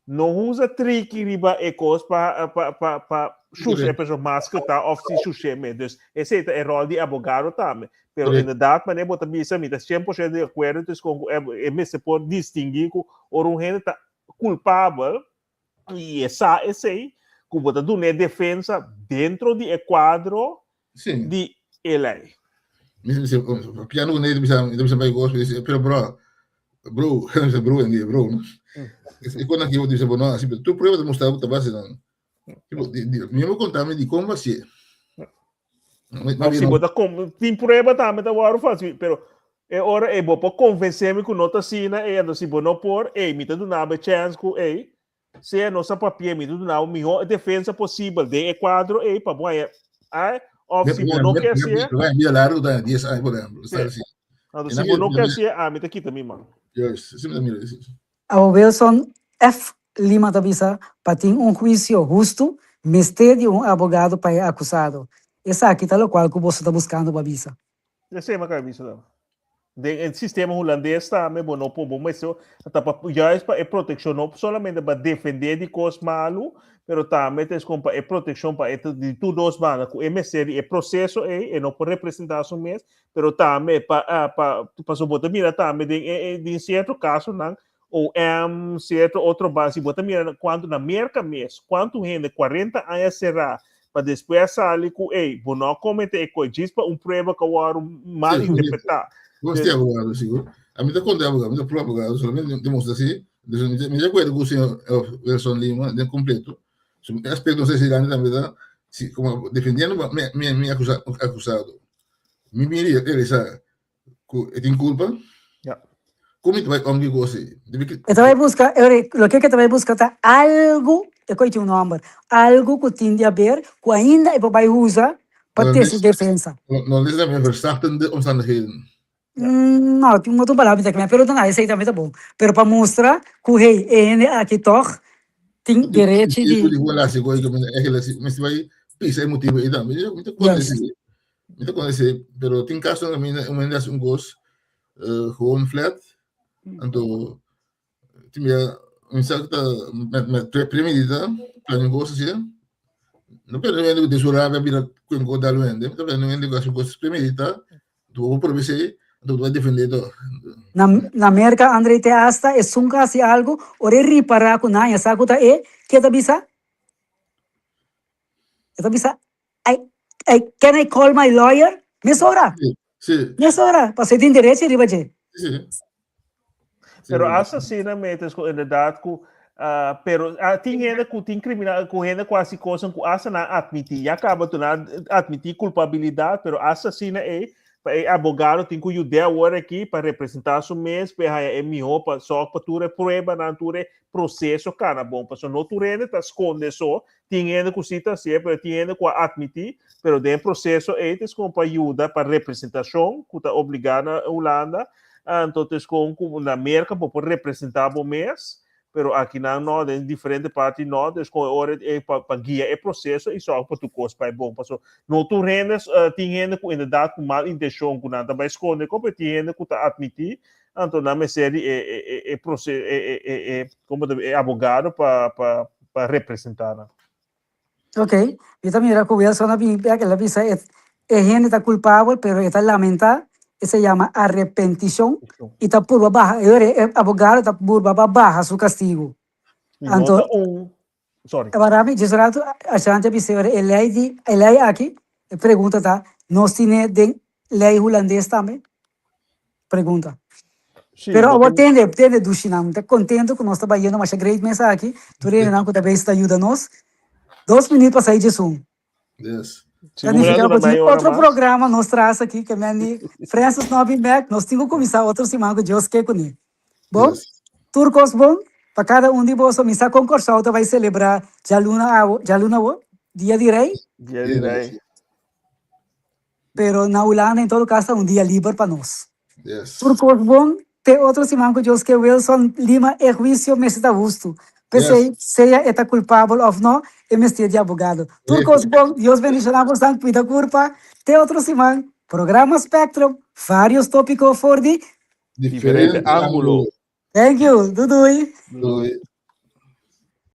no usa triki riba e kos pa pa pa pa shusha e persona mas ku ta òf si shush'é mes. Dus esei ta e ròl di abogado tambe. Pero inderdat manera bo ta bisa mi ta 100% di akuerdo dus kon ku e mester por distinguí ku ora un hende ta kulpabel i e sa esei, ku bo ta duna e defensa dentro di e kuadro Sí. di e lei. Mi dice, oh, piano con él, bisa, bisa bij gospel, dice, pero bro, bro, dice, bro, en die bro, no? E con aquí, dice, bueno, así, pero tu prueba de mostrar que base dan. Tipo, di, di, mi me contame di como así. Of si bo ta tin prueba tambe ta wòrdu fásil, pero e ora ei bo por konvensé mi ku no ta asina ei, anto si bo no por, ei, mi ta duna bo e chèns ku ei, sea nos a papia, mi ta duna bo mihó defensa posibel den e kuadro ei pa bo haña, ai, òf si bo no ke hasié. Bida largu ta 10 aña, por ehèmpel. Sí. Anto si bo no ke hasié, ami ta kita mi man. Juist, si mi ta mira. Awo Wilson F. Lima ta bisa pa tin un huisio hustu mester di un abogado pa e akusado. Esaki ta lokual ku boso ta buskando pa bisa. Esei mi a kaba bisa tambe. Den e sistema hulandes tambe bo no por, bo mester ta pa juist pa e protekshon, no solamente pa defendé di kos malu, pero tambe ta eskon pa e protekshon pa e di tur dos banda ku e mester di e proseso ei, e no por representá su mes, pero tambe pa pa pasobra bo ta mira tambe den e den sierto kasonan OM, sierto otro ban, si bo ta mira kuantu na Merka mes, kuantu hende 40 aña será pa despues a sali ku ey, bo no a kometé e kos, djis pa un prueba ku a wòrdu mal interpretá. Bo ta abogado, sigur. Ami ta kontra abogado, mi ta pro abogado, solamente demostra si, mi ta akuerdo ku señor Wilson Lima den kompleto. Su aspekto no sé si grandi tambe ta, si komo defendiendo mi mi mi akusado. Mi mira i realisá ku e tin kulpa. Ja. Kon mi ta bai omgi ku esei? E ta bai buska, loke ke ta bai buska ta algu. E koi tin un nòmber. Algu ku tin di haber ku ainda e por bai usa pa te su defensa. No, no ta verzachtende omstandigheden. No, tin un otro palabra mi ta kmia, pero ta esei tambe ta bon. Pero pa mustra ku hey, e hende aki tòg tin derechi di. Di wala si koi ku eigenlijk mester bai pisa e motibu ei tambe. Mi ta konta esei. Mi ta konta esei, pero tin kaso kaminda un hende hasi un kos gewoon flat, anto Tin bia mi sa ku ta met met premedita plania un kos asina. No pero hende ku tin su rabia bira ku un kos dal un hende. Ta un hende ku hasi un kos premedita, tu bo por probe esei, anto bo ta bai defende to. Na na Merka Andrei te asta esun ku hasi algu ora e ripará ku nan a sa ku ta e, ke ta bisa? E ta bisa I I can I call my lawyer? Mesora. Sí, sí. Mesora, pasobra e tin derecho riba dje. Sí, sí. Pero hasta asina metes ku inderdaad ku ah, pero ah, tin hende ku tin criminal ku hende ku hasi kosan ku hasta nan admití ya kaba tu nan admití kulpabilidat pero hasta asina ei pa e abogado tin ku yud'é awor aki pa representá su mes pa e haya e mihó pa sòg pa tur e pruebanan tur e proseso kana bon pasobra no tur hende ta skonde so Tin hende ku si ta hasié, pero tin hende ku a atmití, pero den e proseso ei ta eskon pa yuda pa representashon ku ta obligá na Hulanda, anto ta eskon ku na Merka bo por representá bo mes, pero akinan no, den diferente parti no, ta eskon e ora ei pa pa guia e proseso i sòrg pa tur kos bai bon, pasobra no tur hende tin hende ku inderdat ku mal intenshon ku nan ta bai skonde ko, pero tin hende ku ta atmití, anto nan mester di e e e e e e e komo ta e abogado pa pa pa representá nan. Ok, mi ta mira ku Wilson a bin bek, el a bisa e e hende ta kulpabel pero e ta lamentá, esei yama arepentishon i ta purba baha, e ora e abogado ta purba pa baha su kastigu. I no ta un, sorry. Awor mi djes rato Ashanti a bisa e ora e lei di e lei aki, e pregunta ta, nos tine den lei hulandes tambe? Pregunta. Sí, Pero bo awor tin. tende, tende dushinan, mi ta contento cu nos ta bayendo masha great mes aki, tur hendenan cu ta bezig ta yuda nos. Dos minuut pa sai djesun. Yes. Si cu mi Significa dura cu tin meia ora otro mas. programa nos tras aki, ke men di Francis no a bin bek, nos tin cu cuminsa otro siman cu Dios ke cune. Bon, Yes. tur cos bon pa cada un di boso. Mi sa con Corsou ta bay celebra djaluna awo, djaluna awo? Dia di Rey? Dia di Rey. Pero na Hulanda en todo caso ta un dia liber pa nos. Yes. Tur cos bon, te otro siman cu Dios ke Wilson Lima e huicio mester ta hustu. P'esey, Yes. sea e ta culpabel of no, e mester di abogado. Tur cos bon, Dios bendiciona bosan, cuida curpa. Te otro siman, programa Spectrum, varios topico for di Diferente Diferente ángulo. ángulo. Thank you, doei doei. Doei.